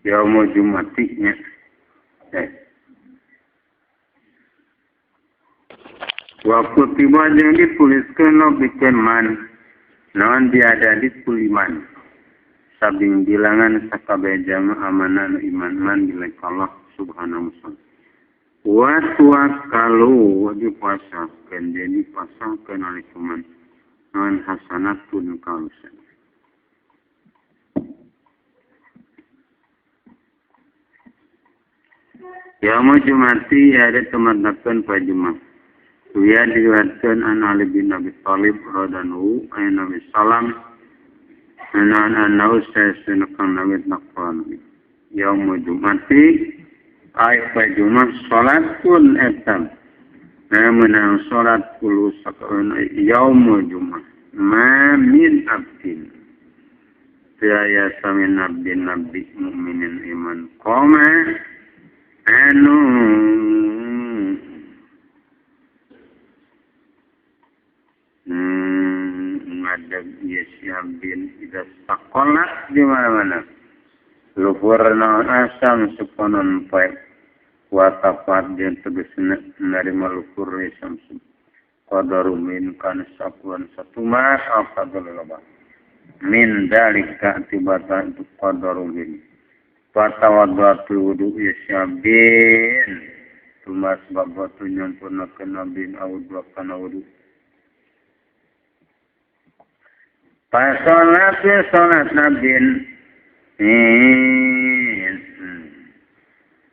Yaumul Jumatinya. Waktu tiba jeung dituliskeun no bikin man naon diada dituliman sabing bilangan sakabeh jama amanah nu iman man bilai Allah subhanahu wa ta'ala. Wa tawakkalu dipasahkeun jadi dipasahkeun oleh cuman naon hasanatun kausan. Yaumul Jumati ada teman-teman Pak Jumat. Ia diriwayatkan an Ali bin Abi Thalib radhiyallahu anhu Nabi salam anan anau sayyidina Nabi taqwan. Yaumul Jumati ay Pak Jumat salatun etam. Menang salat puluh sakaun yaumul Jumat. Ma min abdin. Tiaya samin abdin nabi mukminin iman qoma anu ngadeg ieu si abdin ida sakola di mana-mana luhur naon asam suponon poe watafat jeung tegasna narima luhur samsu qadaru min kana sapuan satuma afdalul loba min dalika tibata itu qadaru min fatawaddu wudu isyabin tumas babatu nyampurnakeun abin awudu kana wudu pasolat salat nabin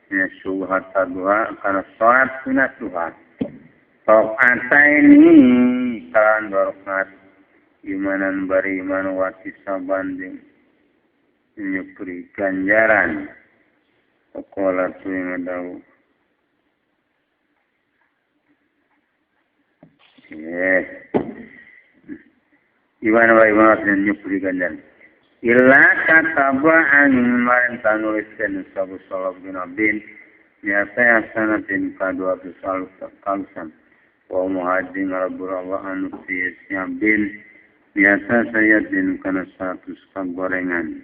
ya subhat duha kana salat sunat duha rakaataini kan rakaat imanan bari iman wati sabanding nyupri ganjaran pokola tu yang dau iman wa iman dan nyupri ganjaran illa kataba an marenta nuliskeun sabu salaf bin abdin nyata hasanatin ka 200 kalusan wa muhajin rabbul Allah anu fi bin nyata sayatin kana 100 kagorengan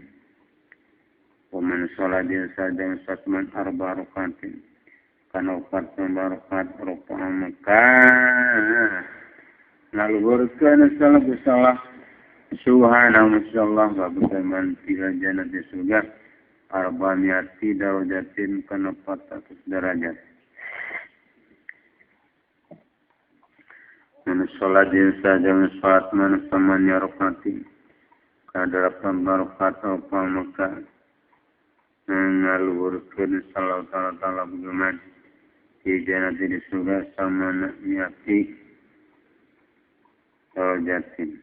waman sholadin sadang satman arba rakatin kana opat rakaat rupa maka laluhurkeun salah salah subhanahu masyaallah bagus man fil jannati surga arba'ati darajatin kana 400 derajat man sholadin sadang satman samanya rakatin kana 8 rakaat rupa maka ngaluhurkeun sallallahu ta'ala bugeman di jannati di surga sama niati darajatin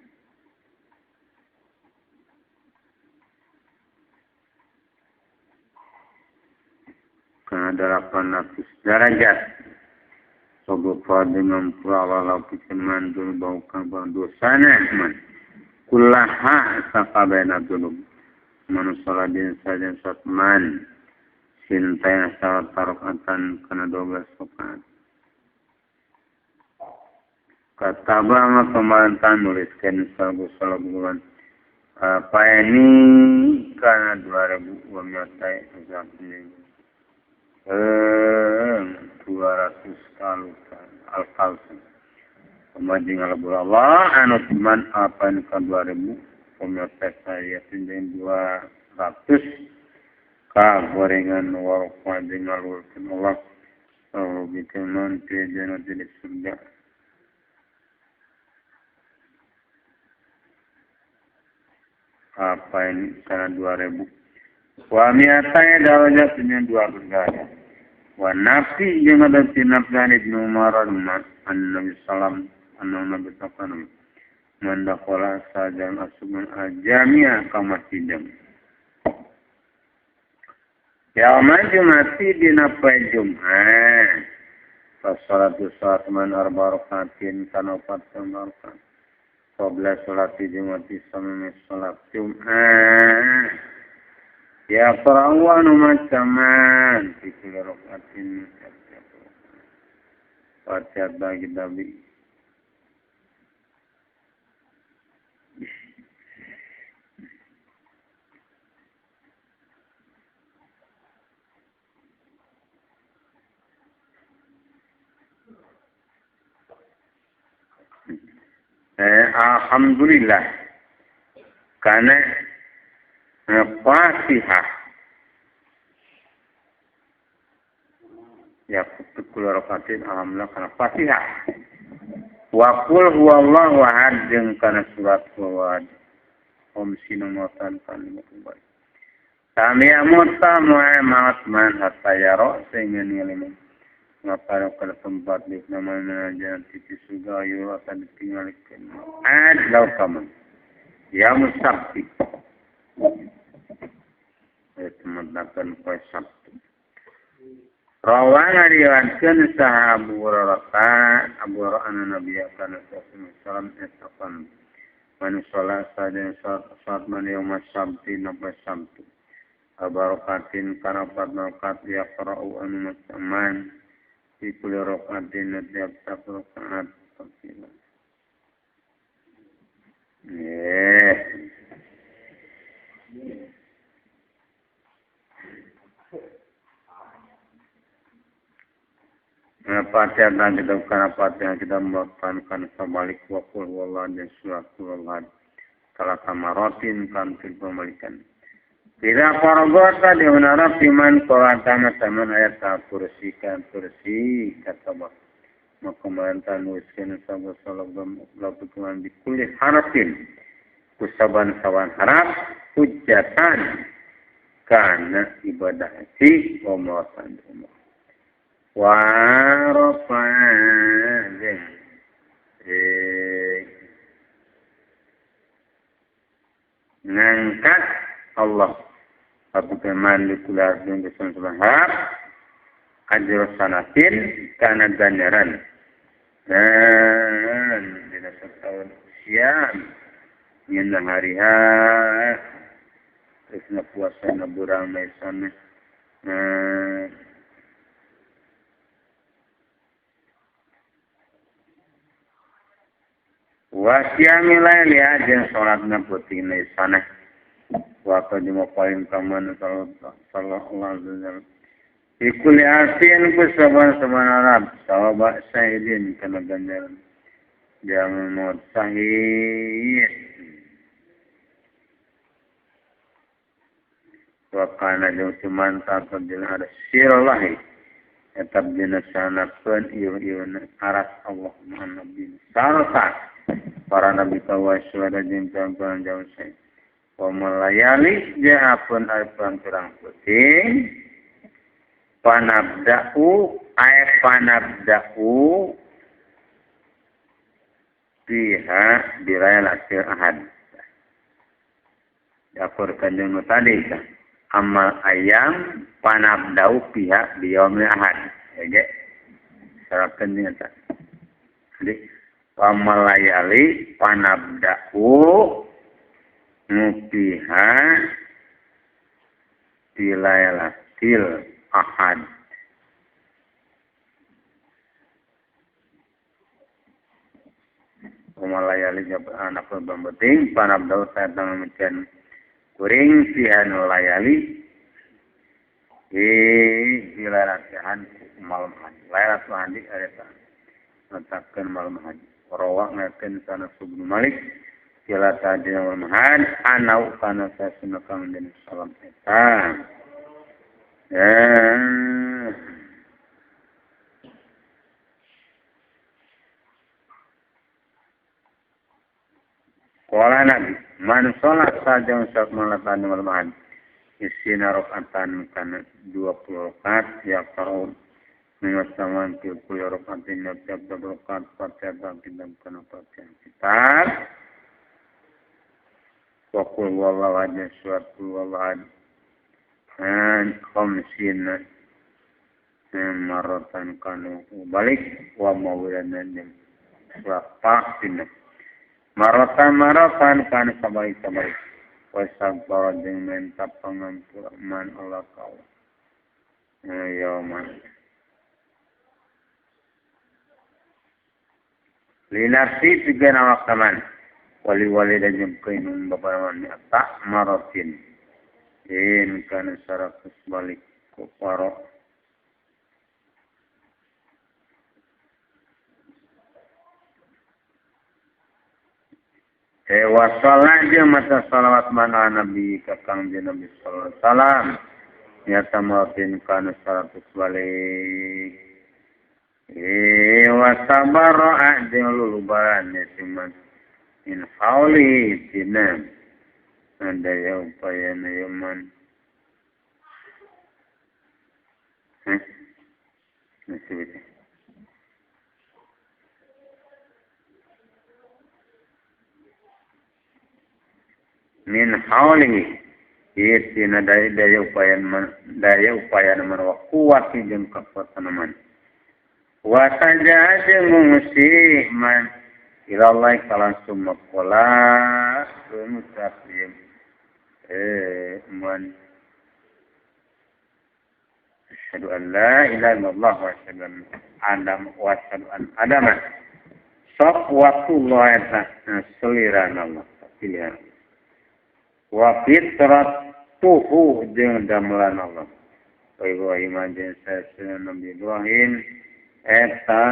kana 800 derajat sogofa dengan pralala piceman dul bau kabar dosana man kullaha sakabehna dzunub manusaladin sajan satman sinta salat tarokatan kana 12 rakaat kataba ma pemerintahan nuliskeun sabu salabulan apa ini kana 2000 wa miatai 200 kalusan al-kalsan pemajing Allah anu teman apa ini ka 2000 pemirsa saya tunjang 200 ka gorengan warqa dengan lurkin Allah bikin nanti jangan di surga apa ini karena 2000 wa mi'ataya darajat dengan 200 derajat wa nafsi jeung ada tinafdan Ibnu Umar an-Nabi sallam an-Nabi sallam mandakola sajang asuman al-jamiah ka masjid. Yaumul Jumati dina poe Jumat. Salatu salat man arba rakaatin kana opat rakaat. Qabla salati Jumati sameme salat Jumat. Ya qarawan macaman fi kulli rakaatin Fatihah bagi Nabi. Alhamdulillah karena Fatihah ya kutu rakatin alhamdulillah karena Fatihah wa qul huwallahu ahad jeung kana surat huwad om sinumatan kan kembali kami amuta mu'amat man hatta yaro sehingga nilai ngaparo kana tempat di namanya jangan titi suga yuro akan ditinggalkan ad lau kamu ya musabti itu mentakan poe Sabtu. Rawa ngariwayatkeun saha Abu Hurairah Abu Hurairah anna Nabi sallallahu alaihi wasallam etaqan man sholat saja saat man yaum sabti napa Sabtu abarakatin kana rakaat ya qara'u anu masaman fi kulli rakaatin tiap rakaat tafsir. Fatihah dan kita karena Fatihah kita melakukan sebalik wakul wallah dan surat wallah salah samarotin kan pembalikan. Tidak faragota di menara iman kolatama taman ayat kursi kan kursi kata bah maka melantan wiskin sabu salabam labutuan di kulli harafin kusaban sawan haraf hujjatan karena ibadah si umratan umrah wa ngangkat Allah Abu Kemal dikular dengan kesan sebahar ajr sanatin kana ganjaran dan dina setahun siam nyeuna hariha terus na puasa na burang mesana wasiami laili jeung salatna peuting sana waktu juma paling taman sallallahu alaihi wasallam ikuli arfin ku saban-saban Arab sawaba sahidin kana ganjaran jangan maut sahid wa kana jeung sumanta dina ada sirlahi etap dina sanakeun ieu-ieu aras Allah nabi sarta para nabi kawa syuhada jeung pangpangan jauh saya wa malayali jaapun alpan terang putih panabda'u ay panabda'u fiha bilailatil ahad dapur kanjeng tadi amal ayam panabda'u fiha biyaumil ahad ya ge sarakeun eta jadi pamalayali panabda'u mupiha bilailatil ahad pamalayali anak pembeting panabda'u saya memikian kuring fiha layali bilailatil ahad malam hari lailatul ahad eta netakeun malam hari rawah ngakeun sana Subnu Malik kila tadi wal mahad anau kana sasuna kang den salam eta Qala Nabi man sholat saja saat malatan wal mahad isina rakaatan kana 20 rakaat ya qara'u Mengasaman fil kulli rakaatin tiap rakaat Fatihah kitab kana Fatihah kitab wa qul huwallahu ahad surat qul huwallahu ahad an khamsina maratan kanu balik wa mawilanan wa faqina maratan maratan kana sabalik sabalik wa sabara jeung menta pangampura man Allah kau ya man linafsi tiga nama kaman wali-wali dan jemkeun babaran tak maratin in kana saratus balik ku paro Wa jeung maca salawat mana nabi ka Kangjeng Nabi sallallahu alaihi wasallam nyata maafin kana 100 balik. Wa sabara jeung lulubaran ya man min hauli tina daya upaya na yaman. Min haulihi tina daya upaya man wa kuwati jeung kakuatan man wa saja jeung ngungsi man ilallah kalangsung makola ngucap man asyhadu an la ilaha illallah wa asyhadu an adam wa asyhadu an adama safwatullah eta seliran Allah pilihan wa fitratuhu jeung damelan Allah wa Ibrahim jeung sayyidina Nabi Ibrahim eta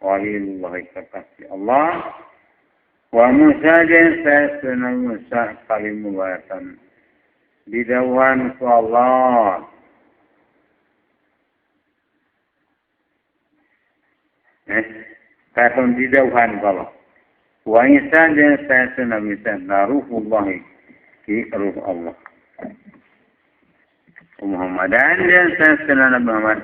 Walillah kekasih Allah wa Musa jeung sayyidina Musa kalimullah didawuhan ku Allah. Katon didawuhan ku Allah wa Isa jeung sayyidina Isa ruhullah ki ruh Allah Muhammadan jeung sayyidina Nabi Muhammad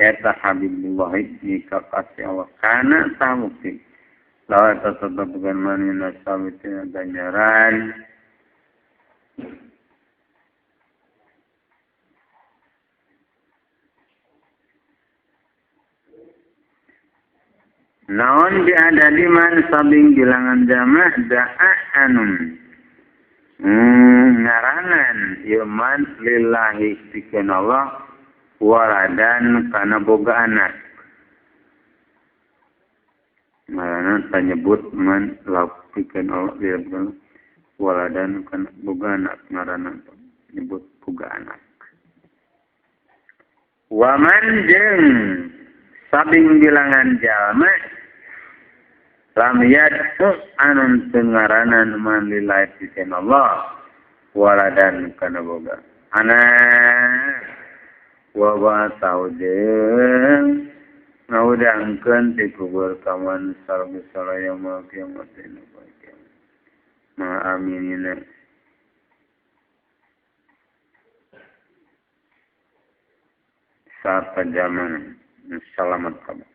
eta habibullah ni kakasih Allah kana tamukti lawa tetep bukan manina sawitina ganjaran naon biada man sabing bilangan jamaah da'a anum ngaranan ieu man lillahi pikeun Allah waladan kana boga anak. Marana tanyebut man pikeun Allah lillahi waladan kana boga anak ngaranna nyebut boga anak. Wa man jeung sabing bilangan jalma lam yad'u anun tengaranan man lillahi pikeun Allah waladan kana boga anak wa ba'atau jeung ngawudangkeun ti kubur kaman sareng saraya yaumul kiamat ma aminina sarta jaman salamat kabeh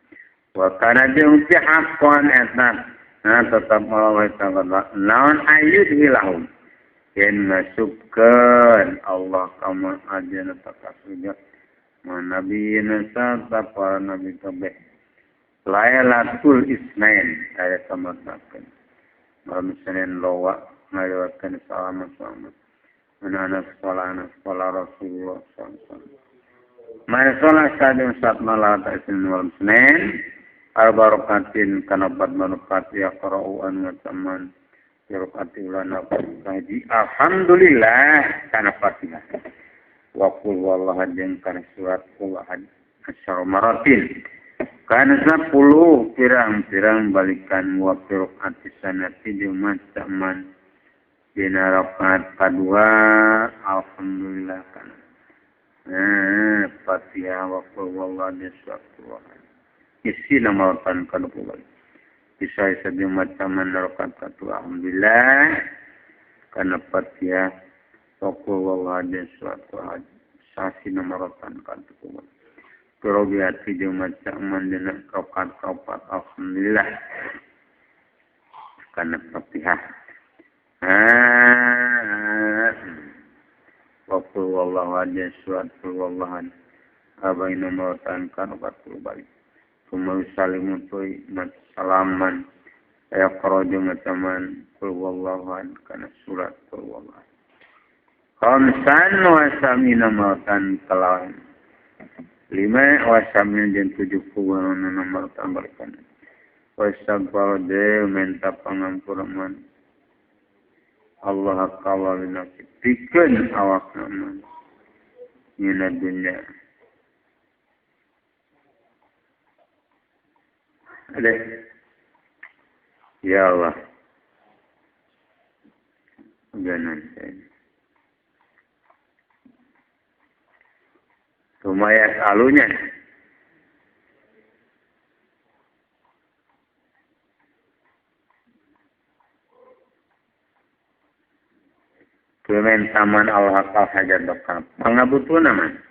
wa kana jeung haqqan eta nah tetap Allah ta'ala naon ayyudhilahum yen masukkeun Allah kama ajana ka surga nabiyina sarta para nabi kabeh Lailatul Isnain aya kamartakeun malam Senin lowa ngaliwatkeun salamat-salamat anak sekolah Rasulullah sallallahu alaihi wasallam. Mari sholat sadung saat malam Isnin malam Senin albarokatin kana bat manukat ya qara'u an wa taman yarokati ulana kaji alhamdulillah kana Fatihah wa qul wallahu jeung kana surat qul ahad asyara maratin kana 10 pirang-pirang balikan wa firqati sanati jeung macaman dina rakaat kadua alhamdulillah kana Fatihah wa qul wallahu ahad isi nama tan kana bisa isa jeung macaman rakaat kadua alhamdulillah kana Fatihah wa qul wallahu ahad surat ahad sasi nomorotan kadua Robiati jeung macaman dina rakaat kaopat alhamdulillah kana Fatihah wa qul wallahu ahad surat qul wallahu ahad abaina nomorotan kana 40 balik kumaha salimu tuy salaman aya qaraja macaman qul wallahu ahad kana surat qul wallahu ahad khamsan wa samina nomorotan kalawan 5 wa samin jeung 70 nomor tambahkan wa sabar de minta pangampura man Allah kawalina pikeun awakna man Dina dunya. Ada. Ya Allah. Jangan saya. Lumayan alunya. Kemen taman Allah al hajat bakal pangabutuna man.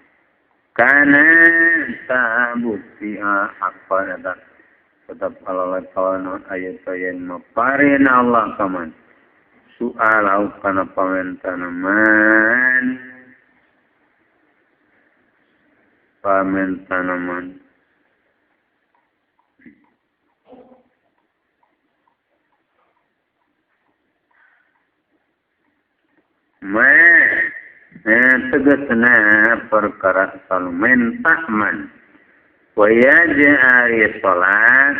Kana ta'buti haqqan eta tetap Allah ta'ala ayat yen maparin Allah kaman. Soal kana pamentaman. Pamentaman. Tegasna perkara selalu mentah man. Wa yaj'ari salat.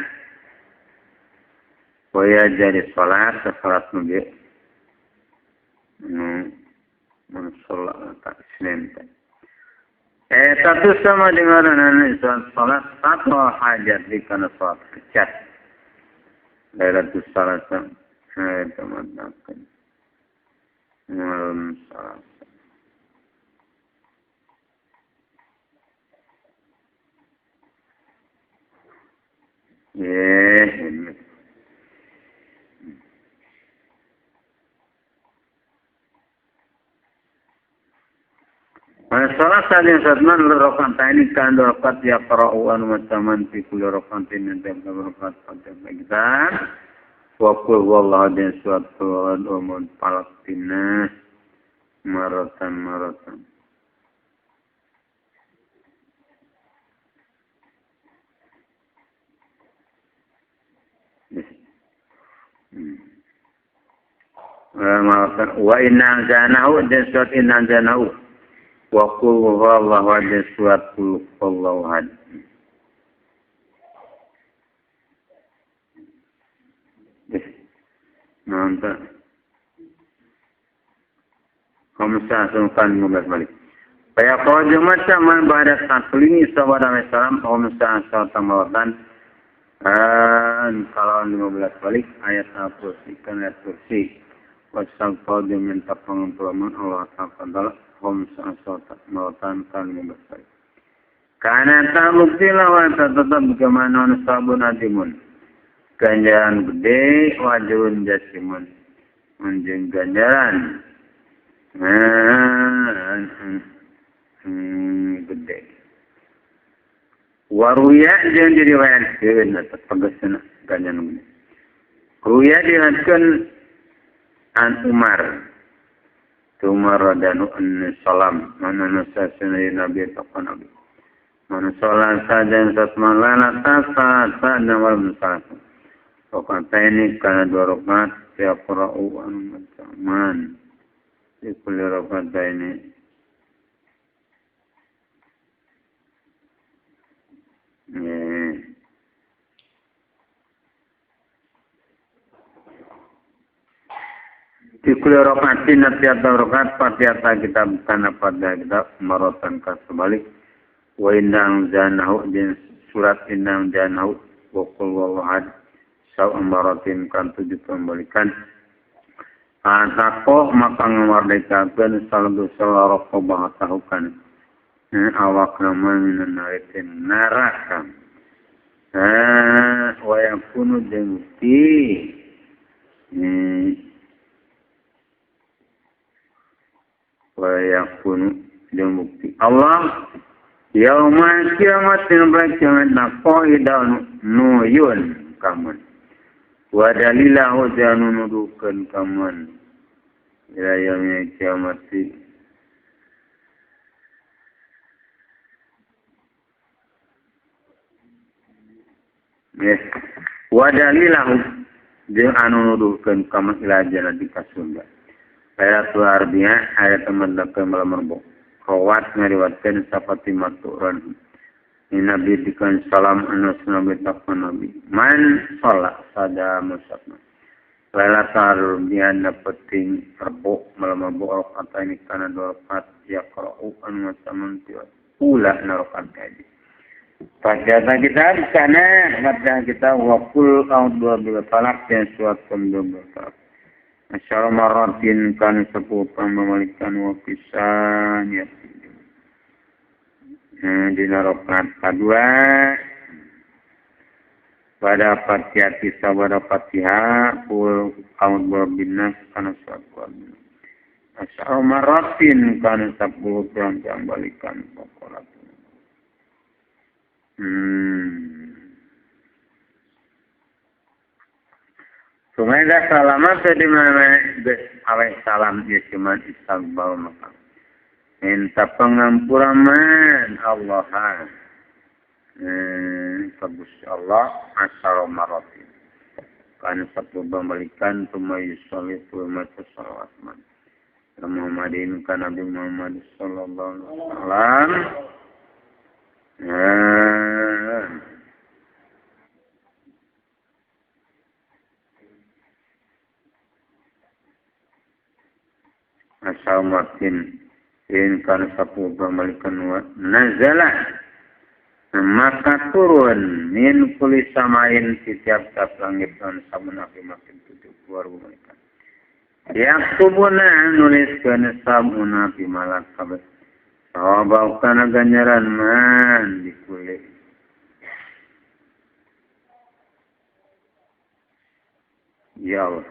Wa yaj'ari salat salat nu ge. Nu mun salat tak Senin teh. Satu sama dengan salat satu hajat di kana salat kecat. Lailatul salat teman-teman. Malam salat. Ini. Salah satu satman rokaat ini kan rokaat ya qara'u anu mataman fi kulli rakaatin dan rokaat pada kitab wa qul huwallahu ahad surat umul falaq binas maratan maratan. Wa inna anzalnahu dan surat inna anzalnahu wa qul huwallahu ahad surat qul huwallahu ahad. Mantap. Khamsa sungkan 15 balik. Faya qawju man ba'da taslimi sallallahu alaihi wasallam khamsa satamawatan kalau 15 balik ayat al-kursi kan ayat kursi. Wasal qawju minta pengampunan Allah Ta'ala khamsa satamawatan kan 15 balik. Karena tak lawan tetap bagaimana sabun adimun. Ganjaran gede wajibun jasimun menjeng ganjaran gede waruya jeung diriwayatkeun eta tegasna ganjaran gede ruya diriwayatkeun an Umar Umar radhiyallahu anhu salam mana sasana nabi taqwa nabi man salat sajan satman lana tasa sana wal musafir Rokaat ini karena dua rokaat tiap ra'u anu man di kulli rokaat ini di kulli rokaat ini tiap rokaat tiap kitab karena pada kitab marotan kasebalik wa inna zanahu din surat inna zanahu wa qul huwallahu ahad maratin kan tujuh pembalikan Atakoh maka ngamardekakeun saladu salaroko bahatahukan awak nama minan naritin neraka wa yakunu jeung bukti wa yakunu jeung bukti Allah yauma kiamat dina kiamat naqaidan nuyun kamun wa dalilahu janu nuduhkeun kamun ila yaumil kiamati wa dalilahu jeung anu nuduhkeun kamun ila jannati ka surga ayat arbiah ayat teman-teman malam rebo rawat ngariwatkeun sapati maturan Nabi dikan salam anu nabi takwa nabi man salat sada musabna Lailatul Rubian dapeting rebo malam rebo rakaat ini kana dua rakaat ya qara'u anu masaman ula na rakaat kaji. Fatihah kita di sana fatihah kita wa qul a'udzu bil falaq dan surat bil falaq. Asyara maratin kan 10 pamalikan wa pisan ya. Dina rakaat kedua pada Fatihah tisa pada Fatihah qul a'udzu binnas kana surat asyara maratin kana 10 pambalikan pokolat. Sumaida salamat di mana alai salam ya cuman istighfar maka minta pengampuran Allah sebus Allah asyara maratin kana satu pembalikan tuma yusolli tuma salawat man Muhammadin kana Nabi Muhammad sallallahu alaihi wasallam. Asal martin in kana sapu pamalikan wa nazala maka turun min kulli samain setiap langit dan sabun api makin tujuh keluar malaikat yaktubuna nuliskeun sabuna fi malak kabeh sawab kana ganjaran man dikulit ya Allah.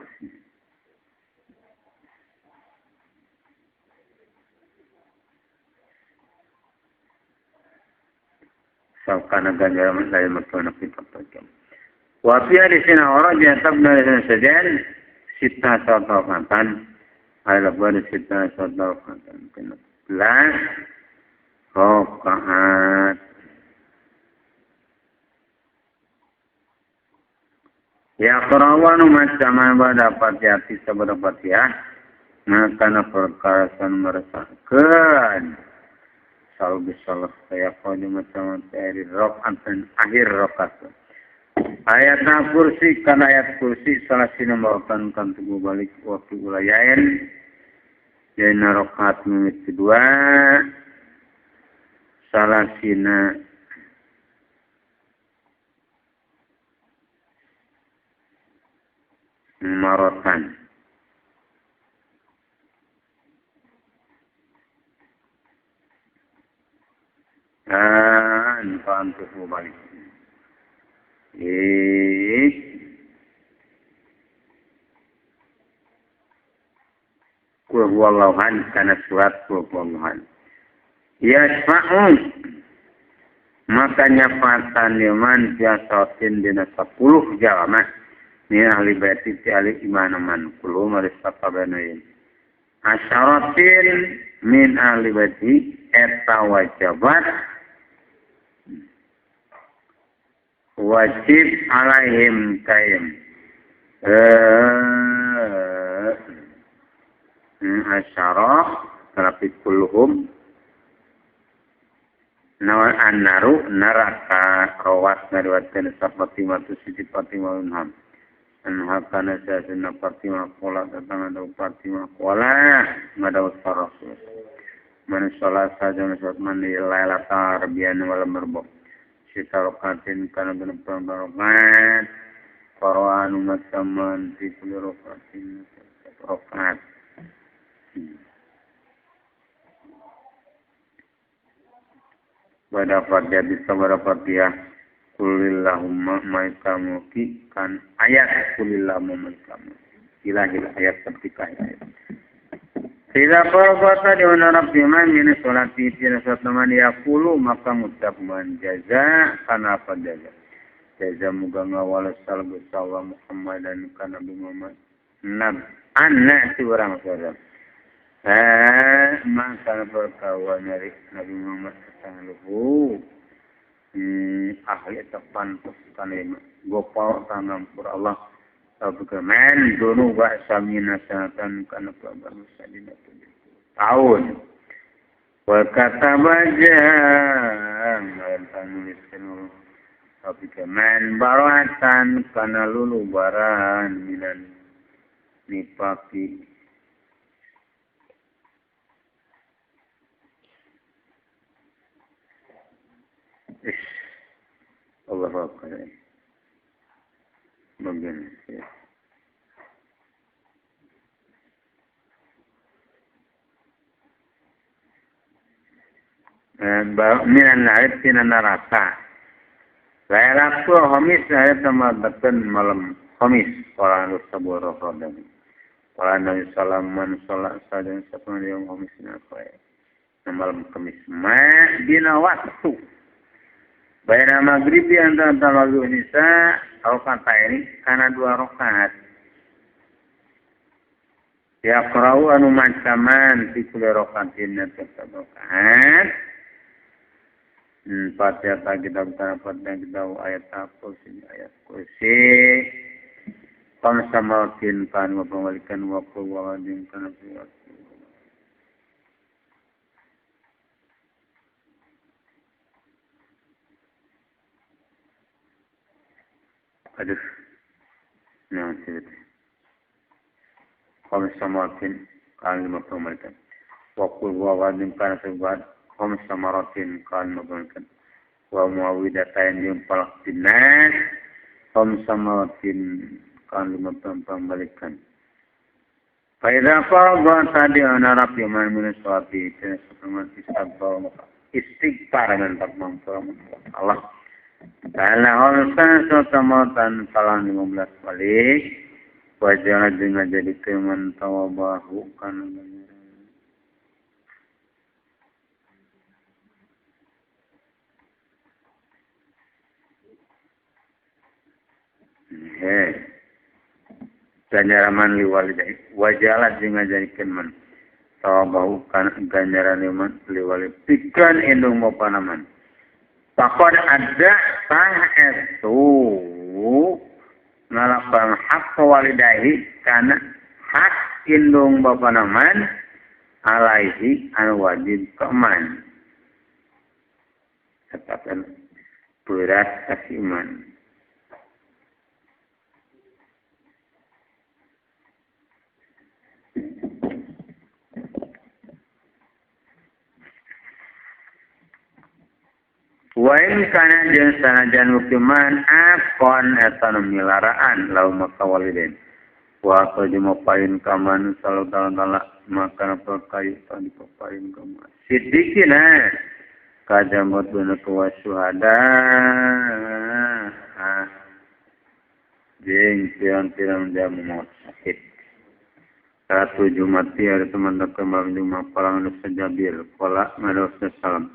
Sabkana ganjaran saya makna kitab tajam. Wa fi hadisina orang tabna sajan sita satu katan ala bar sita satu katan kena belas rakaat. Ya qarawanu macam pada Fatihah tisa pada Fatihah maka perkara san meresahkeun selalu bisalah saya kau macam dari rakaat dan akhir rakaat. Ayat kursi kan ayat kursi salah sinu melakukan kan tubuh balik waktu ulayain jadi rakaat menit kedua salah sina marotan. Dan tubuh balik. Qul huwallahu ahad kana surat qul huwallahu ahad. Yasfa'u maka nyafatan liman biasatin dina 10 jalma min ahli baiti ti ahli iman man kullu marisaqabanain asyaratin min ahli baiti eta wajabat wajib alaihim kaim asyarah terapi kulluhum nawal annaru neraka rawat ngariwatkeun Fatimah tu Siti Fatimah unham anha kana sayyidina Fatimah qala datang ada Fatimah qala ngadaw Rasul man salat saja salat man lailatul arbian wal marbu sita rakatin kana genep rakaat qara'an masaman fi kulli rakatin rakaat. Pada Fatihah bisa pada Fatihah kulillahumma malikal mulki kan ayat kulillahumma malikal mulki ilahil ayat ketika ayat. Tidak perkata di mana Rabbi man ini sholat di sholat man yaqulu maka ngucap man jaza kana apa jaza jaza muga ngawales sallallahu Muhammad dan kana Nabi Muhammad nab anak si orang saudara maka perkawa nyari Nabi Muhammad sallallahu ahli tepantus kana gopal tangampur Allah men dunu wa samina sanatan kana kabar musadina tahun wa kata bajang nuliskeun tapi men baratan kana lulubaran minan nifaqi Allahu akbar. Bagian ya. Minan narif tina neraka. Lailatul khamis eta madakeun malam khamis qala sabur rodan. Qala Nabi salaman salat sajan sapun yang khamis na poe. Malam Kamis ma dina waktu. Baina maghrib antara maghrib isya rakaat ini kana dua rakaat. Ya qara'u anu macaman fi kulli rakaatin tetap rakaat. Fatihah kitab Fatihah kitab ayat kursi ayat kursi. Pangsamautin kan wa pangwalikan wa qawwadin kana fi aduh naon sih khamsamatin kan lima pangwalikan wa qawwadin kana fi khamsamaratin kan mabangkan wa muawidatain jeung palak dinas khamsamatin kan lima pembalikan. Faidha faragha tadi anarap yaman min sholati istighfar man Allah. Ta'ala khamsan samatan salam 15 balik wajah jeung jadi teman tawabahu kana hei ganjaran liwalidayhi wajalat jeung ngajadikeun man tawabahu kana ganjaran man liwali pikeun indung bapana man faqad adda tah etu ngalapang hak walidayhi kana hak indung bapana man alaihi anu wajib ka man tetap berat kasih iman. Wa in kana jeung sanajan hukuman akon eta nu milaraan lau maka waliden wa qadima pain kaman sallallahu taala maka perkayu tadi pain kaman sidikina kajamot duna wa syuhada jeung pirang-pirang jamu maut sakit satu Jumat hari teman malam Jumat palang nusa Jabir qala madosa salam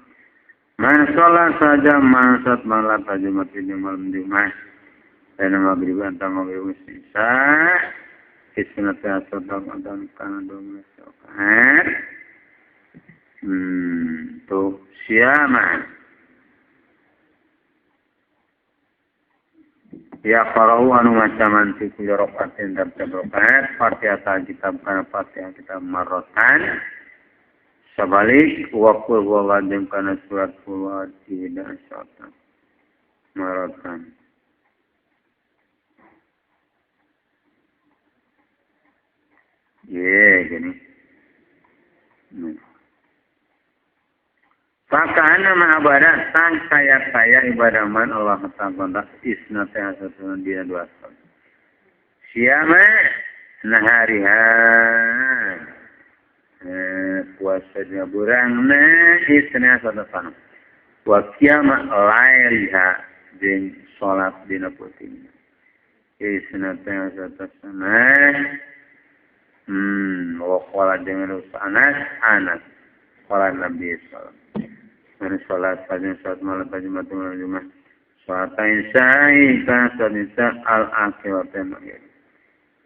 man sholat saja man saat malam Jumat ini malam Jumat dan maghrib antara maghrib isya isnat asodam adam kana dua rakaat tuh siama ya qara'u anu macaman fi kulli rakaatin rakaat Fatihah kitab kana Fatihah kitab marratan sabalik wa qul huwallahu kana surat qul tidak syaitan maratan ye gini Fakana ma'abadah sang kaya-kaya ibadah man Allah ta'ala isnata satu dia dua siama nahariha puasa dina burangna isna satu sana wa qiyama lailiha jeung salat dina peuting isna satu sana wa qala jeung anas anas qala Nabi sallallahu alaihi wasallam salat fajr salat malam Jumat malam Jumat salat isya salat isya al akhirat maghrib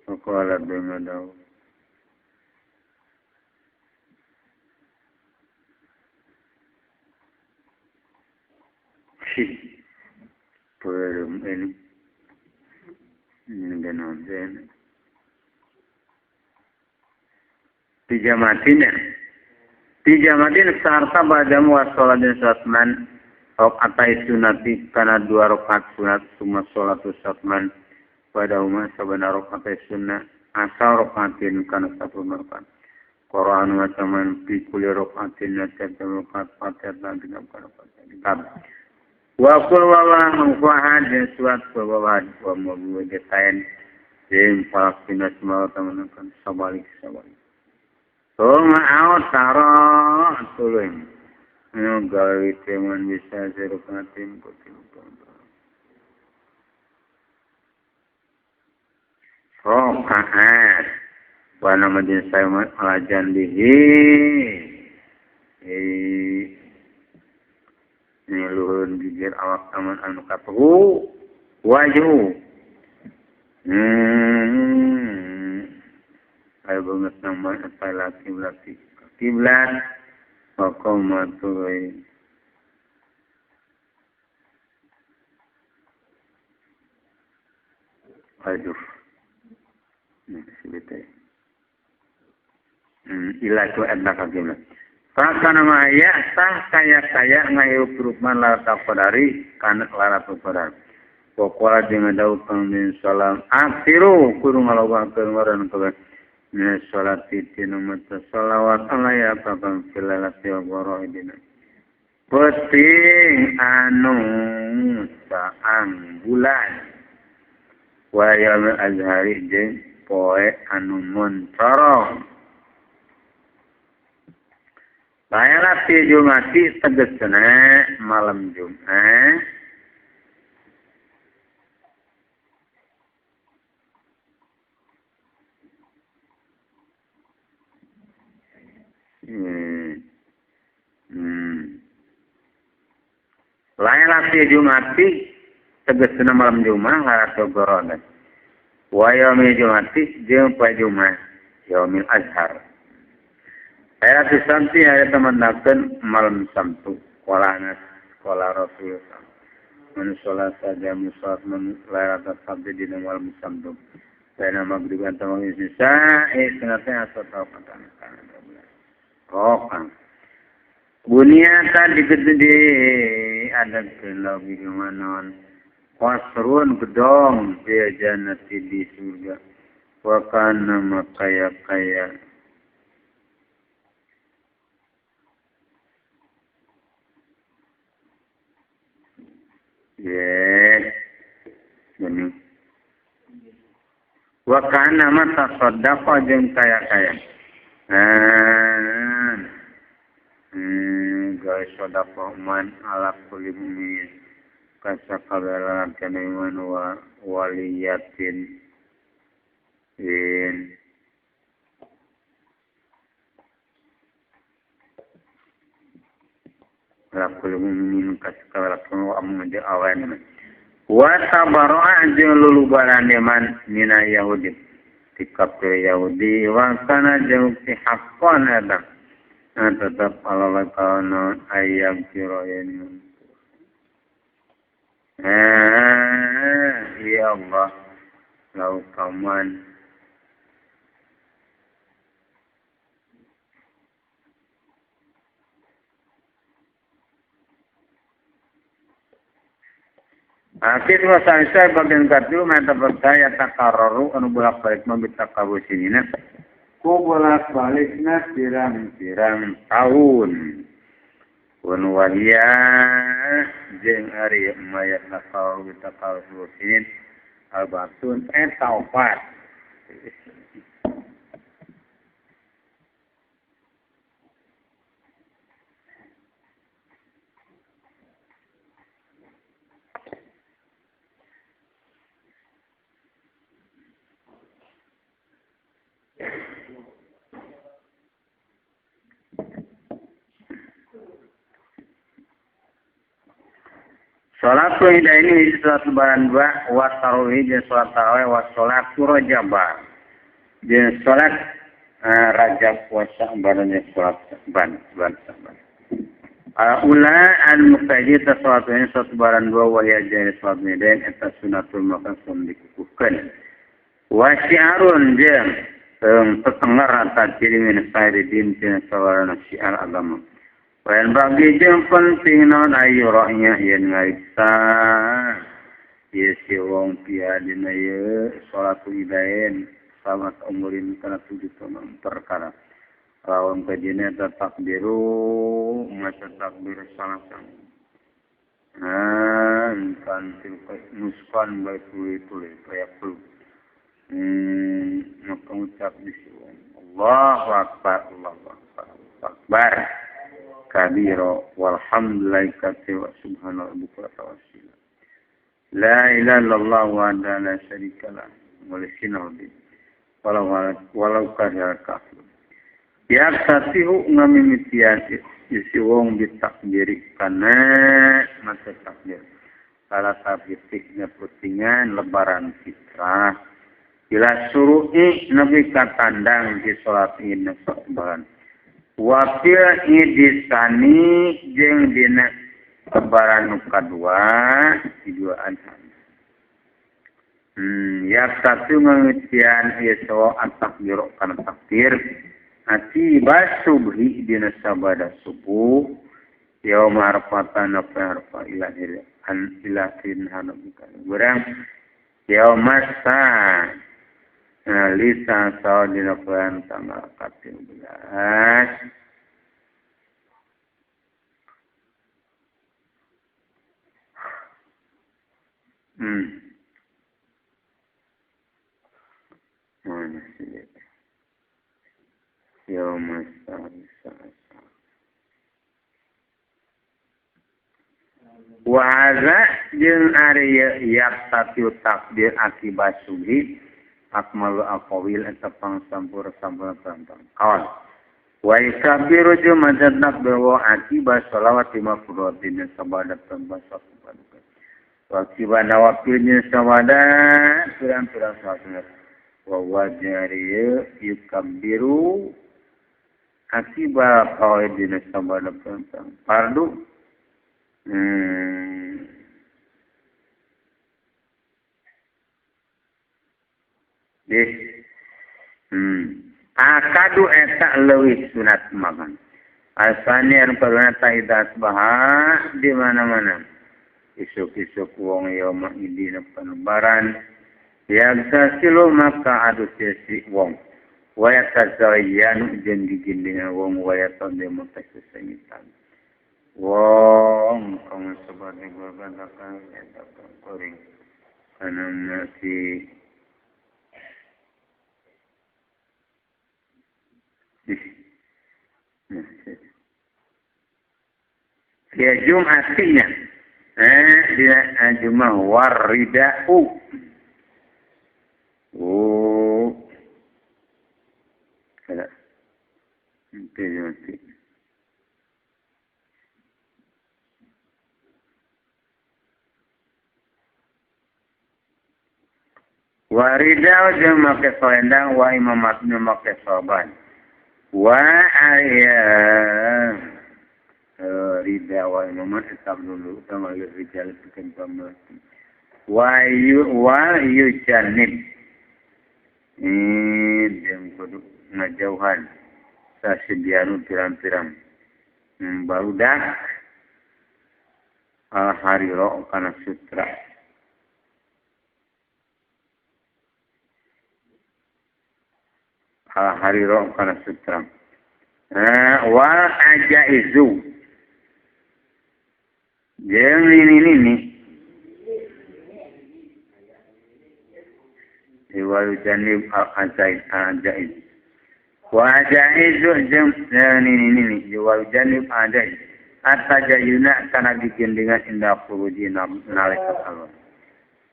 wa qala bima daw belum ini dengan Dijamatin sarta badamu wa sholatin satman rakaat sunati kana dua rakaat sunat summa sholatu satman pada umma sabana rakaat sunnah Asal rokaatin kana 10 rakaat. Quran wa taman fi kulli rakaatin tiap rakaat Fatihah lan genep rakaat. Wa qul wallahu ahad surat qul wallahu wa mawjudatain jeung palakina semua teman sabalik sabalik. Tuma tara tuluy. Nu gawe teman bisa serukatin kutil. Rokaat wa nama jeung saya alajan bihi. Ini luhurun gigir awak taman anu katuhu waju. Ayo banget nama apa laki-laki kiblat waqamatu aduh ila tu adna kiblat fakana ma ya sah kaya-kaya ngahirup rukman lara qadari kana lara qadar. Pokola jeung Daud bin salam akhiru kudu ngalobakeun waran kabeh min sholati tina mata sholawat alaiya kakang filalati wa gharoidina penting anu saang bulan wa yaumil azhari jeung poe anu moncorong Lailati Jumati tegesna malam Jumat. Lailati Jumati tegesna malam Jumat laratul gorodan. Wa yaumil Jumati jeung poe Jumat yaumil azhar. Lailati Sabti aya temendakeun malam Sabtu kolana sekolah Rasul man sholat saja musaf man lailatul Sabti dina malam Sabtu. Baina maghrib antara isya sanate asal katan rokang. Buniatan digede ada lagi manon qasrun gedong fi jannati di surga wa kana makaya kaya ye gini wa kana mata sadaqa jeung kaya-kaya gawe sedekah man ala kulli mu'min kasakabela kana iman wa waliyatin in ala kulli mu'min kasakabela kana wa amun de awan wa tabarra'a jeung lulubaran man mina yahudi tikap Yahudi wa kana jeung ti haqqan eta tetap Allah ta'ala ayam kiroyen. Ya Allah, lau kaman akhir masa bagian katilu mata percaya takarroru anu bolak-balik mabitakabu sinina ku bolak-balikna pirang-pirang tahun. Pun wahia jeung ari mayat nakal bitakal sinin albatun eta opat. Salat Ida ini salat lebaran dua, wa tarawih jeung salat tarawih wa salat rajab. Jeung salat rajab wa sya'ban jeung salat ban ban ban. Ula an muqayyid salat ini salat lebaran dua wa ya jeung salat midain eta sunnatul maqsum dikukuhkeun. Wa syiarun jeung tetengar atawa ciri min sairi din tina sawarana syiar agama. Wayan bagi jeung penting naon ayu rohnya yen ngariksa ieu si wong pia dina ieu salatul idain sama umurin kana 7 perkara. Lawan kajina eta takbiru maca takbir salah sang. Nah, kantil nuskan bae tuli-tuli kayak perlu. Maka ucap di sini Allahu akbar, Allahu akbar, Allahu akbar. Kabiro walhamdulillahi katsir wa subhanallah bukrata wasila. La ilaha illallah wa la syarika lah. Walisinalbi. Walau karya kafir. Tiap satihu ngamimitian isi wong ditakbiri kana masa takbir. Salah sabitiknya putingan lebaran fitrah. Bila suruhi nabi katandang di sholat ini lebaran. Wafil idisani jeung dina lebaran nu kadua di dua adha. Ya satu ngamimitian ieu sawa at-takbir kana takbir. Akibat subhi dina sabada subuh yaum arfatan arfa ila an ila tin hanabika berang yaum masa lisa saw dina bulan tanggal 14 mana sih yaum masa wa hadza jeung ari yaqtatu takbir akibat subhi akmalu aqwil eta pangsampur-sampur tentang kawan wa yakbiru jeung maca takbir wa akibat shalawat 50 sabada tambah wa akibat nawafilnya sabada pirang-pirang salat wa wajari yukabbiru akibat qaid dina sabada tentang fardu. Akadu eta leuwih sunat makan. Asani anu kaduna tahidat baha di mana-mana. Isuk-isuk wong yauma idina lebaran yagtasilu maka adu sesi wong. Wa yatazayyanu jeung gigindingan wong wa yatademu tasasengitan. Wong kamu sebagai bergandakan eta kuring kana nasi ya Jum'atinya dia Jum'ah warida'u oh kada nanti warida'u jeung make selendang wa imamatnya make sorban wa ayah rida wa imamat tetap dulu utama rijal bikin pamer wa yu janib ini kudu ngajauhan sasidianu pirang-pirang barudak al hariro kana sutra al hariro kana sutra wal ajaizu jeung ini wal janib al ajaiz wa ajaizu jeung ini wal janib ajaiz atajayuna kana digindingan indah khuruji nalika keluar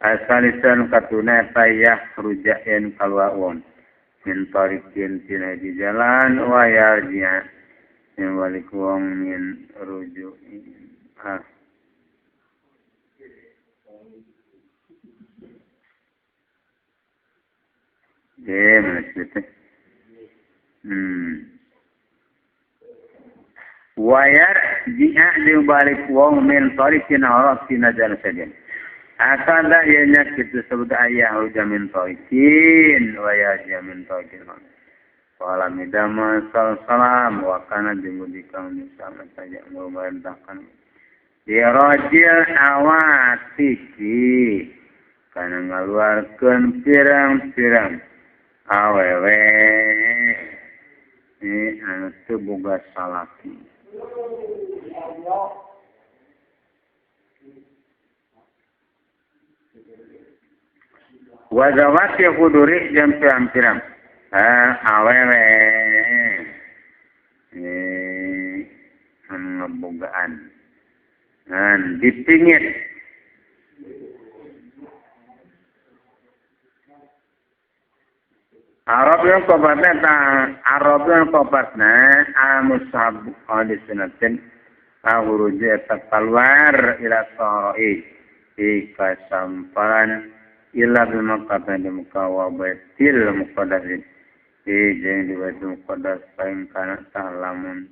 asalisan katuna tayah rujaen kalwa wong min tarikin tina di jalan wa yarji'a min walik wong min rujukin wayar ji'a jeung balik wong min tarikin arah tina jalan saja akada ianya kitu sebut ayah jamin tarikin wayar jamin tarikin wala midama salam wa kana jeung dikang sama saja memerintahkan dirajil awatiki kana ngaluarkeun pirang-pirang Awewe anu teu boga salaki. Wa zawati khuduri jeung pirang-pirang awewe anu ngabogaan ngan dipingit Arab yang kopatna ta Arab yang kopatna amusab adisunatin ahuruju eta keluar ila sa'i ika samparan ila bimakata di muka wa baitil muqaddas jeung di baitul muqaddas paing kana tah lamun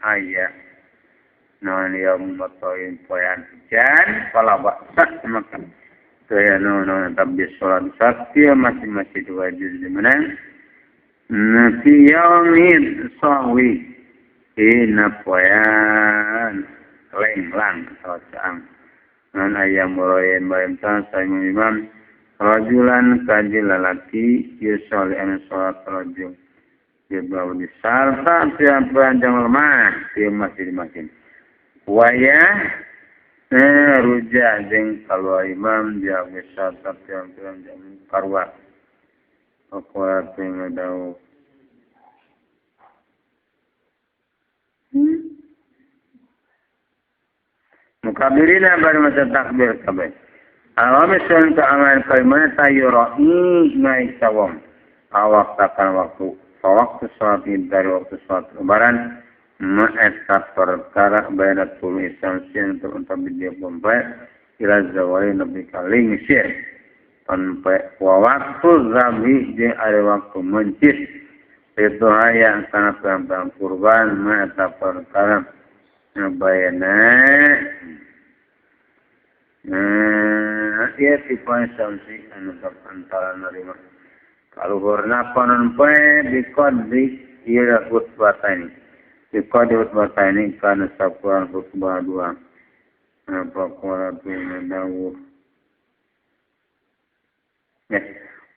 aya naon ya matoin poean hujan kala baksa maka kaya no tabbi sholat satya masing-masing dua juz menang fi yaumin sahwi ina poean lenglang atau caang ngan ayam murayen bayam tan saing imam rajulan kaji lalaki yusolli an sholat rajul dia di sarta pirang-pirang jang lemah dia masih di masjid wayah ruja jeung kaluar imam dia wisata pirang-pirang jang karwa apa teh dau mukabirina bari masa takbir kabeh alami sun ka amal kalimah tayura'i ngai sawam awak takkan waktu waktu sholat dari waktu sholat lebaran ma'eta perkara bayanat tulu isamsin untuk dia pompe ila zawali nabi kalingsir tanpa waktu zabi jeung ari waktu mencis itu hayang kana pirang-pirang kurban ma'eta perkara bayana ieu tipe samsi anu antara narima kaluhurna panon poe biqadri ila khutbataini biqadri khutbataini kana sakuran khutbah dua apa qala tu dawu ya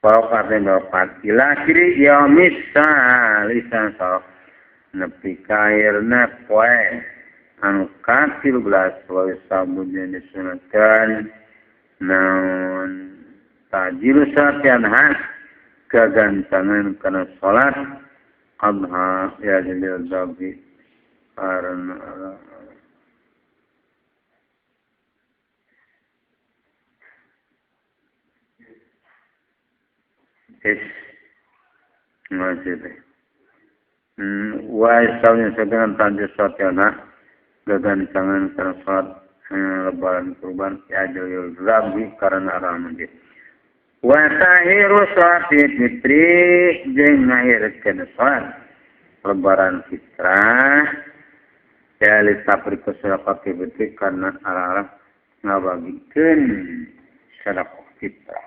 waqatin waqat ila akhiri yaumis salisan sa nepi kairna poe anu ka-13 wa sabudnya disunatkan naon tajilu satian ha kegantangan kana salat adha ya jalil zabi karena is masih wa sabudnya segan tajil satian ha gagantangan karena salat lebaran kurban ya jalil zabi karena arah masjid wa tahiru salat fitri jeung ngahirkeun salat lebaran fitrah ya lisafri sedekah fitri karena arah-arah ngabagikeun sedekah fitrah